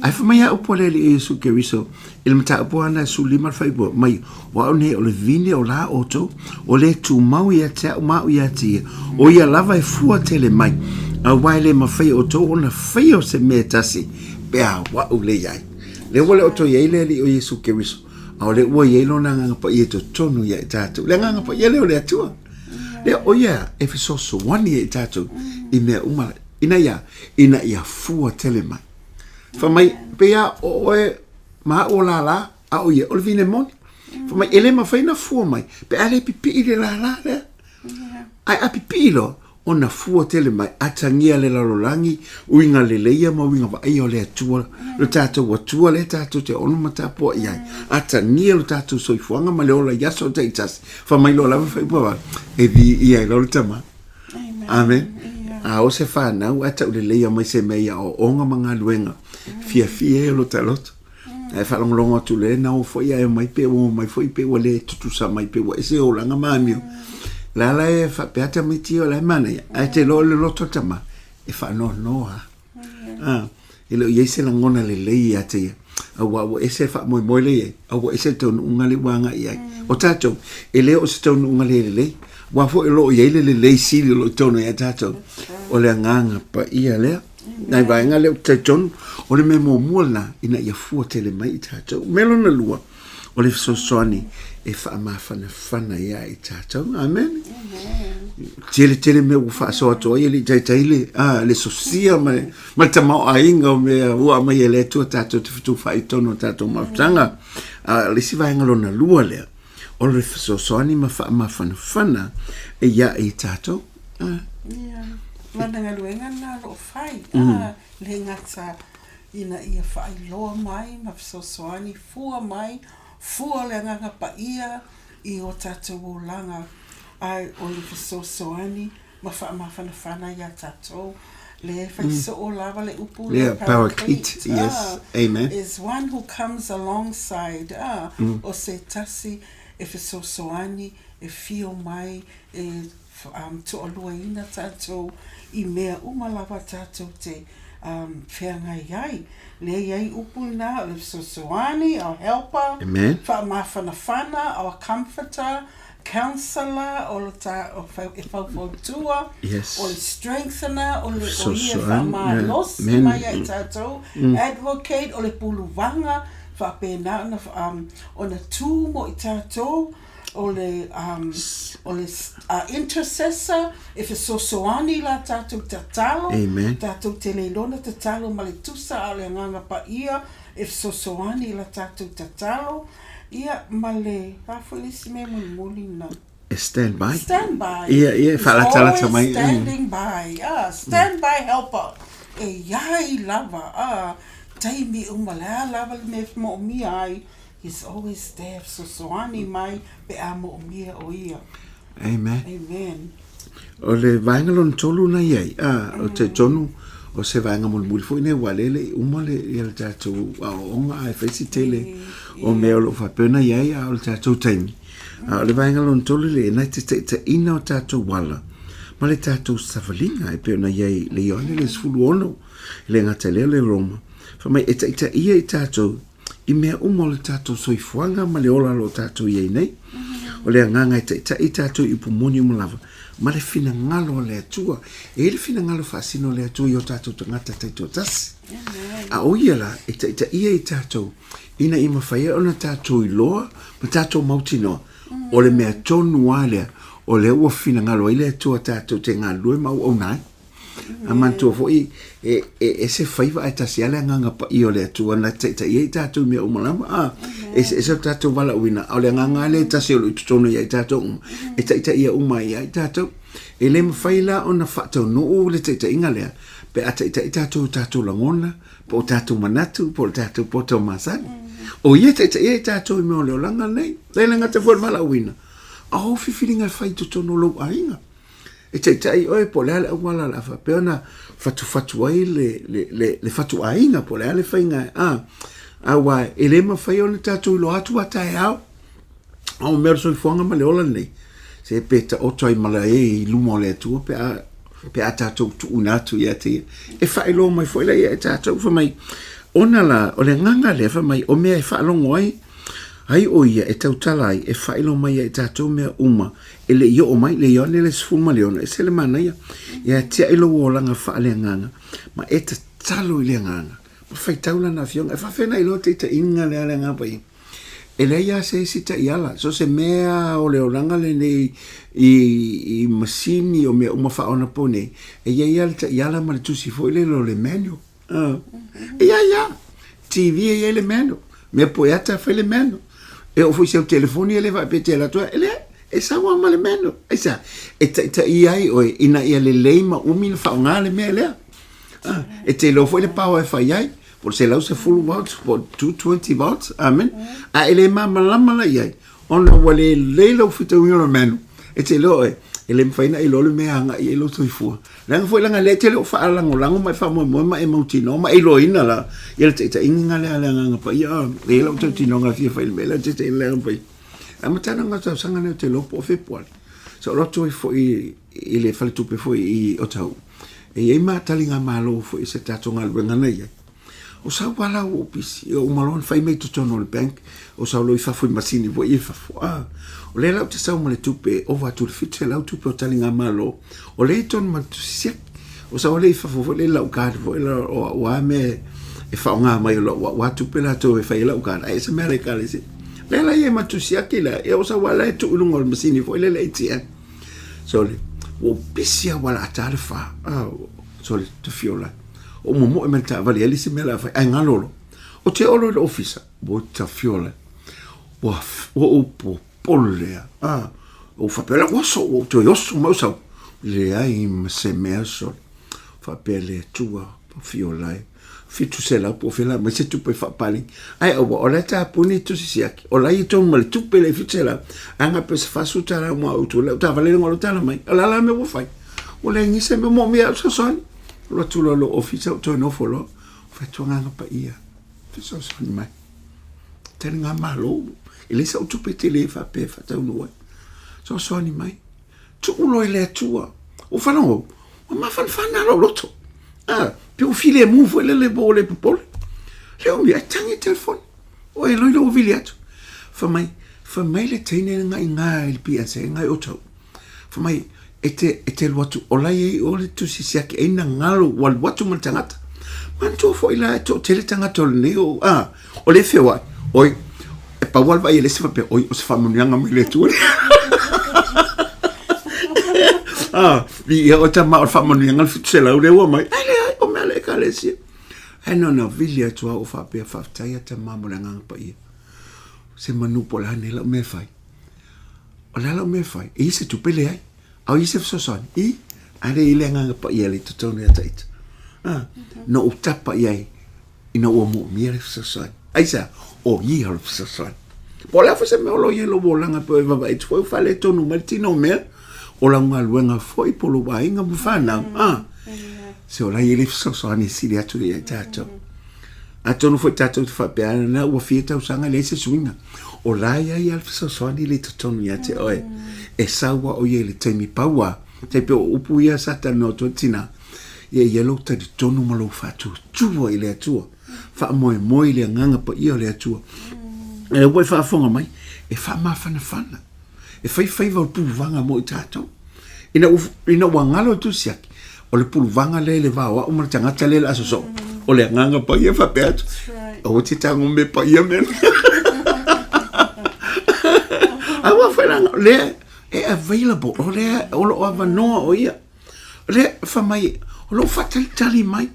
Ae fai mai a upu a le Alii Iesu Keriso i le mataupu lava lena e 15 le fuaiupu, mai, o au nei o le vine o la outou, o le tumau ia te au ma au ia te ia, o ia lava e fua tele mai, aua e le mafai e outou ona faia o se mea e tasi, pe a o a'u le i ai. Lea ua le outou i ai le Alii o Iesu Keriso, a o lea ua i ai Lona Agaga Paia i totonu ia i tatou. Le Agaga Paia lea o le Atua. Lea o ia e fesoasoani ai i tatou i mea uma ina ia, ina ia fua tele mai. Fai mai, pei lava o oe ma au o lālā, a o ia o le vine moni. Fai mai, e le mafai ona fua mai pe a le pipii le lālā lea. Ae a pipii loa, ona fua tele mai, atagia le lalolagi, uiga leleia ma uiga vaaia o le Atua, lo tatou Atua lea tatou te ono ma tapuai ai. Atagia lo tatou soifuaga ma le ola i aso taitasi. Fai mai loa lava fuaiupu 8, e viia ai loa le Tama. Amen. A o se fanau ae tauleleia mai se mea i aoaoga ma galuega, fiafia ai o lo ta loto. Ae faalogologo atu le na o foi ae omai pe ua omai foi pe ua le tutusa mai pe ua ese olaga ma amio. La la e faapea tamaiti o la e manaia, ae te iloa o le loto tama e faanoanoa. Ah, e le o i ai se lagona lelei ia te ia. Aua ua ese le faamoemoe lea i ai, a ua ese le taunuuga lea ua agai i ai. O tatou, e le o se taunuuga le lelei, aua foi o lo o i ai le lelei sili o lo o i totonu ia tatou. O le Agaga Paia lea. Nai vaega lea ou te talitonu, o le mea muamua lena ina ia fua tele mai i tatou. Mea lona lua, o le fesoasoani e faamafanafana ia i tatou. Amen. Tele tele mea ua faasoa atu ai e le i taitai le, ah, le sosia ma le, ma le tamaoaiga o mea ua aumai e le Atua tatou te fetufaai i totonu o tatou mafutaga. Ah, le isi vaega lona lua lea, o le fesoasoani ma faamafanafana ia i tatou. Ah. Yeah. Lana galuega lena o lo o fai. Ah, le gata ina ia faailoa mai ma fesoasoani, fua mai, fua o le Agaga Paia i o tatou olaga, ae o le fesoasoani ma faamafanafana iā tatou. Le fai soo lava le upu lea, paraclete, yes, amen. Is one who comes alongside, o se tasi e fesoasoani, e fio mai, e toaluaina tatou i mea uma lava tatou te feagai ai. Lea i ai upu lena o le fesoasoani, our helper, Amen. faamafanafana, our comforter, counsellor, o le ta, o e faufautua, yes. o le strengthener, o le o ia e faamalosi mai ia i tatou, advocate, o le puluvaga, faapena ona, ona tu mo i tatou, o le, o le intercessor e fesoasoani i la tatou tatalo, Amen. tatou te le iloa ona tatalo ma le tusa a o le Agaga Paia e fesoasoani i la tatou tatalo. Ia, ma le, a foi le isi mea mulimuli na. E stand by. Stand by. Ia, ia, e faalatalata mai. Standing by. Ah, stand by helper. E iai lava, ah, taimi uma, le a lava le mea e moomia ai, he's always there, fesoasoani mai pe a moomia o ia. Amen. Amen. O le vaega lona tolu na i ai, a, o te tonu, o se vaega mulimuli foi nei, ua lele i uma le, ia le tatou aoaoga, ae fai si tele o mea o lo o faapea ona i ai, a o le tatou taimi. A o le vaega lona tolu le, na te taitaiina o tatou ala ma le tatou savaliga e pei ona i ai le Ioane le 16, e le gata i lea o le Roma, fai mai e taitaia i tatou i mea uma o le tatou soifuaga ma le ola o lo o tatou i ai nei. O le agaga e taitai tatou i upu moni uma lava, ma le finagalo o le Atua. E i ai le finagalo faasino o le Atua i o tatou tagata taitoatasi. A o ia la, e taitaia i tatou, ina ia mafai ai ona tatou iloa ma tatou mautinoa, o le mea tonu lava lea, o lea ua finagalo ai le Atua tatou te galulue ma auauna ai. A manatua foi, e, e ese faiva ae tasi lava le agaga paia o le Atua na taitai ai tatou i mea uma lava. A, eseese o tatou valaauina, a o le agaga lava lea e tasi o lo o i totonu ia i tatou uma, e taitaia uma ai ia i tatou. E le mafai la ona faataunuu le taitaiga lea, pe a taitai tatou i o tatou lagona, po o tatou manatu, po o le tatou poto masani. O ia e taitai ai tatou i mea o le olaga lenei. E le gata foi o le valaauina, a o filifiliga e fai i totonu o lou aiga. E taitai oe po o le a le auala o le a faapea ona fatufatu ai le, le, le, le fatuaiga po o le a le faiga a aua e le mafai ona tatou iloa atu a taeao a o mea o le soifuaga ma le ola lenei se pe taoto ai ma le e i luma o le Atua pe a pe a tatou tuuina atu ia te ia e faailoa mai foi la ia e tatou fai mai ona la o le agaga lea fai mai o mea e faalogo ai Ai ʻo ia e tautala ai, e faailoa mai ia i tatou mea uma e le i oo mai, le Ioane le 16, e ese le manaia. Ia tiai lou olaga faaleagaga, ma e tatalo i le agaga, ma faitau lana afioga. E faafefea ona iloa taitaiga lea a le Agaga Paia? E leai lava se isi taiala, so o se mea o le olaga lenei i, i masini o mea uma faaonaponei, e i ai lava le taiala ma le tusi foi lele o le manual. E i ai lava. TV e i ai le manual. Mea poeata e fai le manual. E oo foi i si au telefoni e le faapea e te alu atu ai. E leai, e sau lava ma le manual. Aisea? E taitaia ai oe ina ia lelei ma umi ona faaaoga le mea lea. E te iloa foi le power e fai ai, po o le 110 volts po o le 220 volts. Amen. A e le malamalama la i ai, Ona ua le lelei lou fetauiga o le manual, e te iloa oe, e le mafai ona e iloa le mea e agai i ai lou soifua. Leaga foi leaga o lea e te le o faalagolago ma e faamoemoe ma e mautinoa ma e iloaina la ia le taitaiga lea a le Agaga Paia. Ah, e i ai lau tautinoga e fia fai i le mea lea, le taitaiga lea a le Agaga Paia. E amata ana tausaga nei ou te iloa po o Fepuari. Sa ou alu atu ai foi i le faletupe foi i Otahuhu, e i ai ma taligamalo foi i se tatou galuega na i ai. O sau lava la ua ou pisi, ua uma loa ona fai mea i totonu o le bank, o sau loa i fafo i masini foi ia i fafo. Ah, o lea la ou te sau ma le tupe e ova atu i le 700 tupe o taligamalo, o lea e i totonu ma le tusi siaki. O sau lea i fafo foi lea i lau card foi lea o au lava mea e faaaoga mai o lau au lava tupe latou e fai ai lau card, ae ese mea a le Ekalesia. Lea la e i ai ma le tusi siaki lea, ia o sau lava la e tuu i luga o le masini foi lea le ATM. Sole, ua ou pisi lava ua laa ta le fa. Ah, sole, te fiola. O momoe mai le taavale e leai se mea o le a fai, ae galo loa. Ou te oo loa i le ofisa, ua tafiola, ua, ua ou popole lava. Ah, ou faapea, ua oso, ua ou toe oso mai ou sau. Leai ma se mea sole. Faapea le Atua, fiola e. 700 po o fea la aumai se tupe faapaleni. Ae aua, o la e tapuni tusi siaki, o la e i totonu ma le tupe lea e 700, ae na pe se $40 mo au i tua i lau taavale luga o lau tala mai. O le a la le mea ua fai? Ua leai nisi mea moomia au fesoasoani. Alu atu loa i lou ofisa ou toe nofo loa, fai atu Agaga Paia, fesoasoani mai. Taligamalo, e leai sau tupe tele e faapea e faataunuu ai. Fesoasoani mai. Tuu loa i le Atua. Ua faalogo, ua mafanafana lou loto. Ah, pe ua filemu foi lele po ua le popole. Lea umi, ai tagi le telefoni. Ua e loi ua vili atu. Fai mai, fai mai le teine le ngai ngā i le PSA, ngai o tau. Fai mai, e te, e te alu atu, o la e i o le tusi siaki, e ina ngalo, ua alu atu ma le tagata. Manatua foi la e toatele tagata o lenei o, ah, o le feoai, oi, e pau lava le vaai a le isi faapea, oi, o se faamanuiaga mai le Atua lea. Ah, viia oe tama o le faamanuiaga le 700 lea ua mai. Ai leai, o mea a le Ekalesia. Ae na ona vili atu lava ou faapea, faafetai a tama mo le Agaga Paia. Se manu po o le a nei lau mea e fai. O le a lau mea e fai? E i ai se tupe? Leai. A o i ai se fesoasoani? I. A lea e i ai le Agaga Paia i totonu ia ita. A, na ou tapa i ai ina ua moomia le fesoasoani. Aisea? O ia o le fesoasoani. Po o le a foi se mea o lo o i ai lou olaga pe e vaavaai atu foi ua faaletonu mai le tino o mea, o lau galuega foi po o lou aiga ma fanau, a, se o la e i ai le fesoasoani e sili atu ia i tatou. Atonu foi tatou te faapea ana ua fia tausaga e leai se suiga. O la e i ai lava le fesoasoani lea i totonu ia te oe. E sau lava o ia i le taimi pau lava. Tai pei o upu ia sa talanoa atu ai le tina, ia i ai lou talitonu ma lou faatuatua i le Atua. Faamoemoe i le Agaga Paia o le Atua. E lea ua e faafofoga mai, e faamafanafana, e fai faiva o le puluvaga mo i tatou. Ina ua, ina ua galo le tusi siaki, o le puluvaga lea i le va o au ma le tagata lea o le a sosoo, o le Agaga Paia faapea atu, aua te tago mea paia mea. Aua foi la, lea e available, o lea o lo o avanoa o ia. O lea fai mai, o lo o faatalitali mai.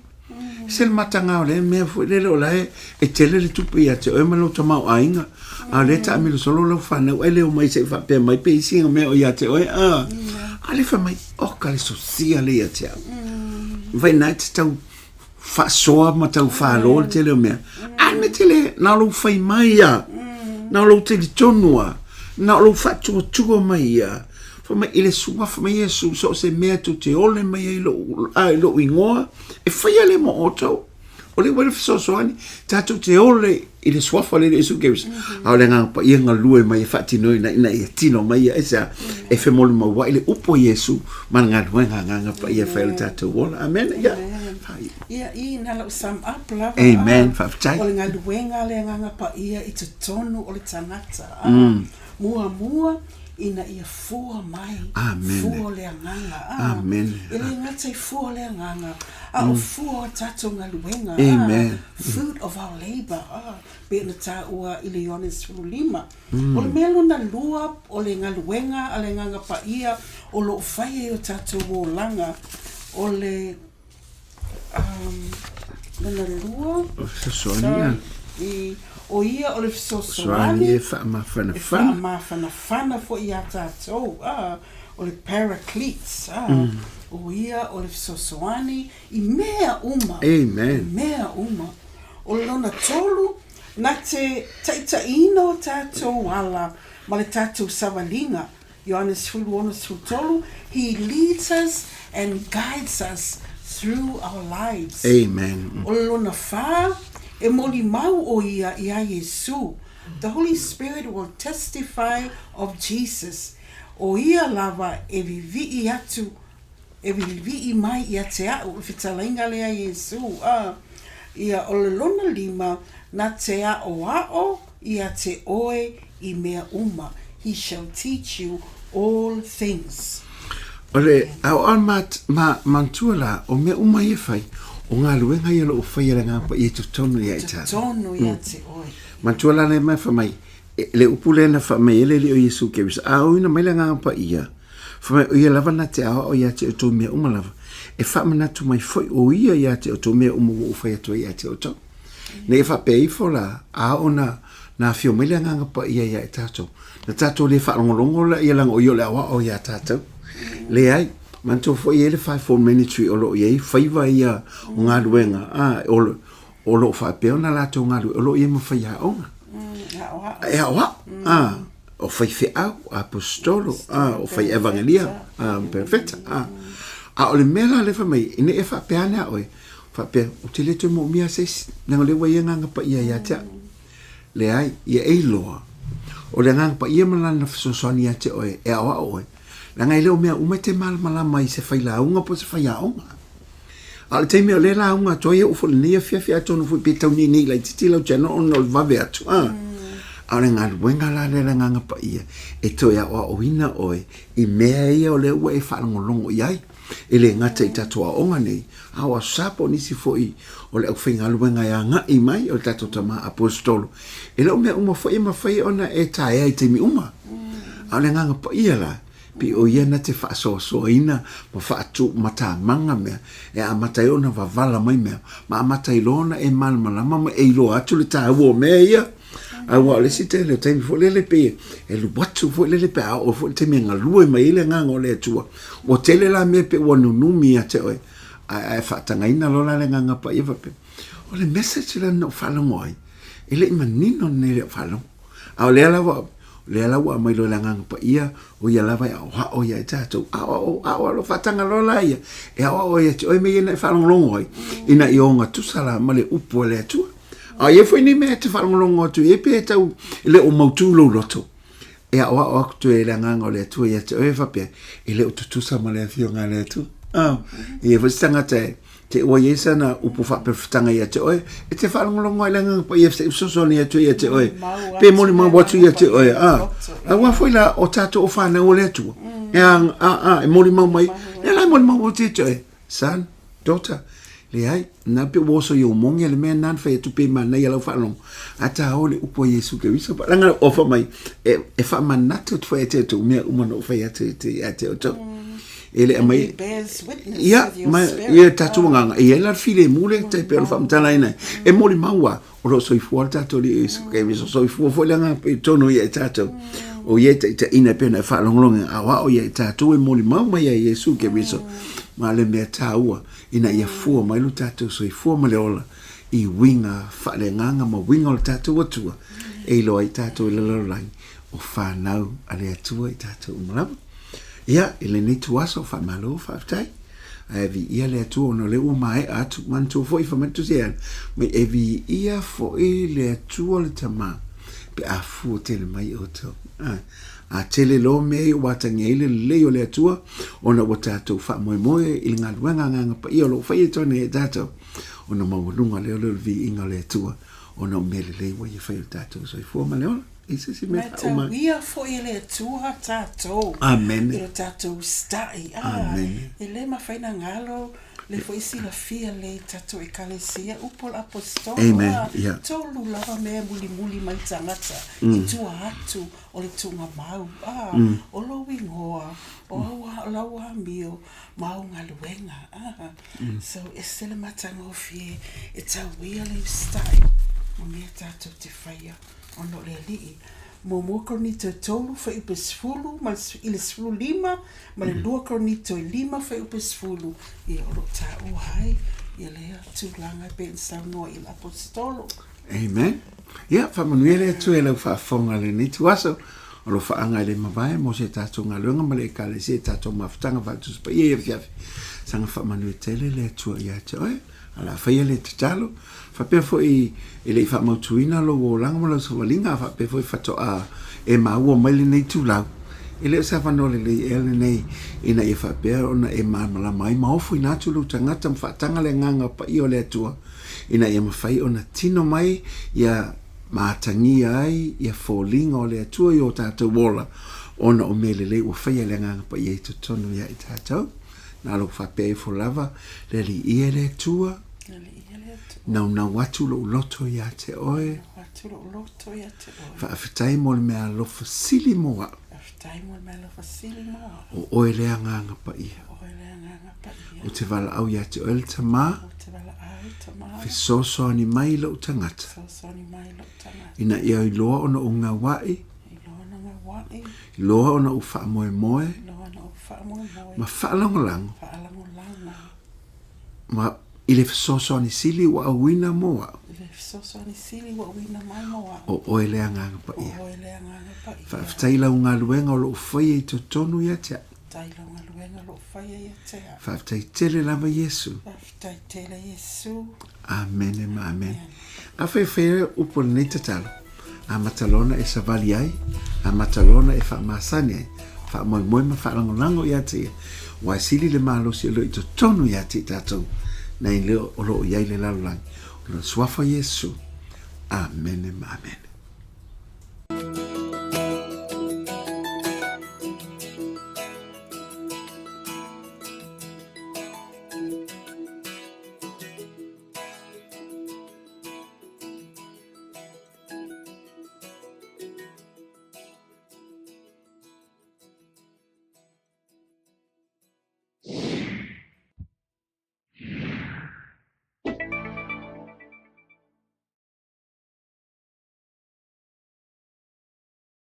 Se le mataga o lea mea foi lele o la e, e tele le tupe ia te oe ma lou tamaoaiga. A o lea e taamilo solo lau fanau ai le omai se i faapea mai pe isi mea o ia te oe. A, a lea fai mai, oka le sosia lea ia te au. Vai na e te tau faasoa ma tau falo le tele o mea. A le mea tele, na o lou fai mai ia. Na o lou talitonu a. Na o lou faatuatua mai ia. Fai mai, i le suafa mai Iesu, so o se mea tou te ole mai ai lou, a, i lou igoa, e faia lea mo outou. O lea ua i le fesoasoani, tatou te ole i le suafa o le Alii Iesu Keriso. A o le Agaga Paia galue mai e faatinoina ina ia tino mai ia, aisea? E femolimauai le upu a Iesu ma le galuega Agaga Paia e fai ai lo tatou ola. Amene. Ia. Ia, i na lau sum up lava. Amen. Faafetai. O le galuega a le Agaga Paia i totonu o le tagata. Muamua, ina ia fua mai. Amene. Fua o le Agaga. Amene. E le gata i fua o le Agaga, a o fua o a tatou galuega. Amen. Fruit of our labour. Pei ona taua i le Ioane 15. O le mea lona lua, o le galuega a le Agaga Paia o lo o fai ai o tatou olaga, o le Lona lua. O fesoasoani ia. I, o ia o le fesoasoani. E faamafanafana. E faamafanafana foi iā tatou. A, o le Paracletes. A, o ia o le fesoasoani i mea uma. Amen. I mea uma. O le lona tolu, na te taitaiina o tatou ala ma le tatou savaliga Ioane 16, 13, He leads us and guides us through our lives. Amen. O le lona whā, e molimau o ia i a Iesu. The Holy Spirit will testify of Jesus. O ia lava e vivii atu, e vivii mai ia te a'u, le fetalaiga lea Iesu. A, ia, o le lona lima, na te a'oa'o ia te oe i mea uma, He shall teach you all things. O le aoao ma, ma, manatua la, o mea uma ia e fai, o galuega ia o lo o faia e le Agaga Paia i totonu ia i tatou. Totonu ia te oe. Manatua la le mea fai mai, e, le upu lea na fai mai ai le Alii o Iesu Keriso, a auina mai le Agaga Paia, fai mai, o ia lava na te aoao ia te outou mea uma lava, e faamanatu mai foi o ia ia te outou mea uma ua ou fai atu ai ia te outou. Ne i faapea ifo la, a oo na, na afio mai le Agaga Paia ia i tatou, na tatou le faalogologo laia leaga o ia o le aoao ia tatou. Leai, manatua foi e i ai le fivefold ministry o lo o i ai faiva ia o galuega, a, o, o lo o faapea ona latou galue, o lo o i ai ma faiaoga. E aoao, a, o faifeau, aposetolo, a, o fai evangelia, a, perofeta, a. A o le mea la lea fai mai, ina ia faapea ane a oe, Faapea, ou te le toe moomia se isi, leaga o lea ua i ai Agaga Paia ia te au. Leai, ia e iloa, o le Agaga Paia ma Lana fesoasoani ia te oe, e aoao oe, leaga e le o mea uma e te malamalama i se failauga po o se faiaoga. A o le taimi o lea e lauga atu ai, e oo foi i lenei afiafi, atonu foi pe tau nei nei laitiiti lau channel ona o le vave atu, a. A o le galuega la lea a le Agaga Paia, e toe aoaoina oe i mea ia o lea ua e faalogologo i ai. E le gata i tatou aoga nei, a o Aso Sa po o nisi foi o le aufaigaluega e agai mai o le tatou tama Aposetolo. E le o mea uma foi e mafai ona e taea i taimi uma. A o le Agaga Paia la, pei o ia na te faasoasoaina ma faatuumatamaga mea e amata ai ona wavala mai mea, ma amata ai loa ona e malamalama ma e iloa atu le taua o mea ia. Aua o le isi tele o taimi foi lele pei e alu atu foi lele pe a oo foi le taimi e galue mai ai le Agaga o le Atua, ua tele la mea pei ua nunumi ia te oe, ae faatagaina loa la le Agaga Paia faapea, o le message lea na ou faalogo ai, e le i manino lenei i lau faalogo. A o lea lava, o lea la ua aumai loa e le Agaga Paia, o ia lava e aoao ia i tatou, aoao, aoao loa, faataga loa la ia, e aoao ia te oe mea ia na e faalogologo ai, ina ia ogatusa la ma le upu a le Atua. A i ai foi ni mea e te faalogologo atu i ai pe tau e le o mautū lou loto, e aoao atu toe e le Agaga o le Atua ia te oe e faapea, e le o tutusa ma le Afioga a le Atua. Ah, e i ai foi se tagata e te ua i ai sana upu faaperefetaga ia te oe, e te faalogologo ai le Agaga Paia se i fesoasoani atu ia te oe, pe molimau atu ia te oe. Ah, aua foi la o tatou o fanau a le Atua, e a, a, a, e molimau mai, lea la e molimau atu ia te oe, son, daughter, leai, na pe ua oso i ou mogi le mea na na fai atu pe manaia lau faalogo, a ta o le upu a Iesu Keriso, leaga o fai mai, e, e faamanatu atu foi ia te outou mea uma na ou fai atu ia te outou. E le aumai, ia, ma, ia tatou agaga, e i ai la le filemu lea e pei ona faamatalaina ai, e molimau lava, o lo o soifua le tatou Alii Iesu Keriso, soifua foi le agaga i totonu ia i tatou. O ia e taitaiina e pei ona e faalogologo e aoao ia i tatou e molimau mai ia Iesu Keriso. Ma le mea taua, ina ia fua mai lo tatou soifua ma le ola i uiga faaleagaga ma uiga o le tatou Atua, e iloa ai tatou i le lalolagi o fanau a le Atua i tatou uma lava. Ia, i lenei ituaso, faamalo, faafetai. Ae viia le Atua ona o lea ua maea atu. Manatua foi, fai mai le Tusi Ana, mai e viia foi le Atua le Tama, pe a fua tele mai outou. A, a tele loa mea ia ua atagia ai le lelei o le Atua, ona ua tatou faamoemoe i le galuega Agaga Paia o lo o faia i totonu ia i tatou, ona maualuga lea o le viiga o le Atua, ona o mea lelei ua ia faia i lo tatou soifua ma le ola. I se isi mea faauma. Matauia foi e le Atua tatou. Amene. I lo tatou usitai. Amene. E le mafai ona galo le foi silafia lelei i tatou Ekalesia, upu o le Aposetolo. Amen. Yeah. Tolu lava mea e mulimuli mai tagata i tua atu o le tuugamau. O lou igoa, o lau amio ma au galuega. So, ese le matagofie e tauia le usitai ma mea tatou te faia. Ona o le Alii. Muamua Korinito e tolu fuaiupu e 10 ma le i le 15 ma le lua Korinito e lima fuaiupu e 10, ia o lo o taua ai ia lea tulaga e pei ona saunoa i le Aposetolo. Amen. Ia, faamanuia le Atua i lau faafofoga i lenei ituaso. O lo faaga e le mavae mo se tatou galuega ma le Ekalesia i tatou mafutaga faale-Tusi Paia i afiafi. Saga faamanuia tele le Atua ia te oe. A o le a faia le tatalo, faapea foi e le i faamautuina lou olaga ma lau savaliga, a faapea foi faatoa e maua mai lenei itulau, e le o se avanoa lelei ea lenei ina ia faapea ona e malamalama ai ma ofoina atu lou tagata ma faataga le agaga paia o le Atua, ina ia mafai ona tino mai ia ma atagia ai ia foliga o le Atua i o tatou ola, ona o mea lelei ua faia e le Agaga Paia i totonu ia i tatou. Na lou faapea ifo lava, Le Alii e le Atua, naunau atu lou loto ia te oe, faafetai mo le mea alofa sili mo au, o oe le Agaga Paia. Ou te valaau ia te oe le Tama, fesoasoani mai i lou tagata, ina ia iloa ona ou gaua'i, Iloa ona ou faamoemoe ma faalagolago ma i le fesoasoani sili ua auina mo au. O oe le Agaga Paia. Faafetai i lau galuega o lo o faia i totonu ia te au. Faafetai tele lava Iesu. Amene ma amene. Afai e fai ai upu o lenei tatalo, amata loa ona e savali ai, amata loa ona e faamasani ai, faamoemoe ma faalagolago ia te ia, aua e sili le malosi o lo o i totonu ia te i tatou, nai le o lo o i ai le lalolagi. O lona Suafa Iesu. Amene ma amene.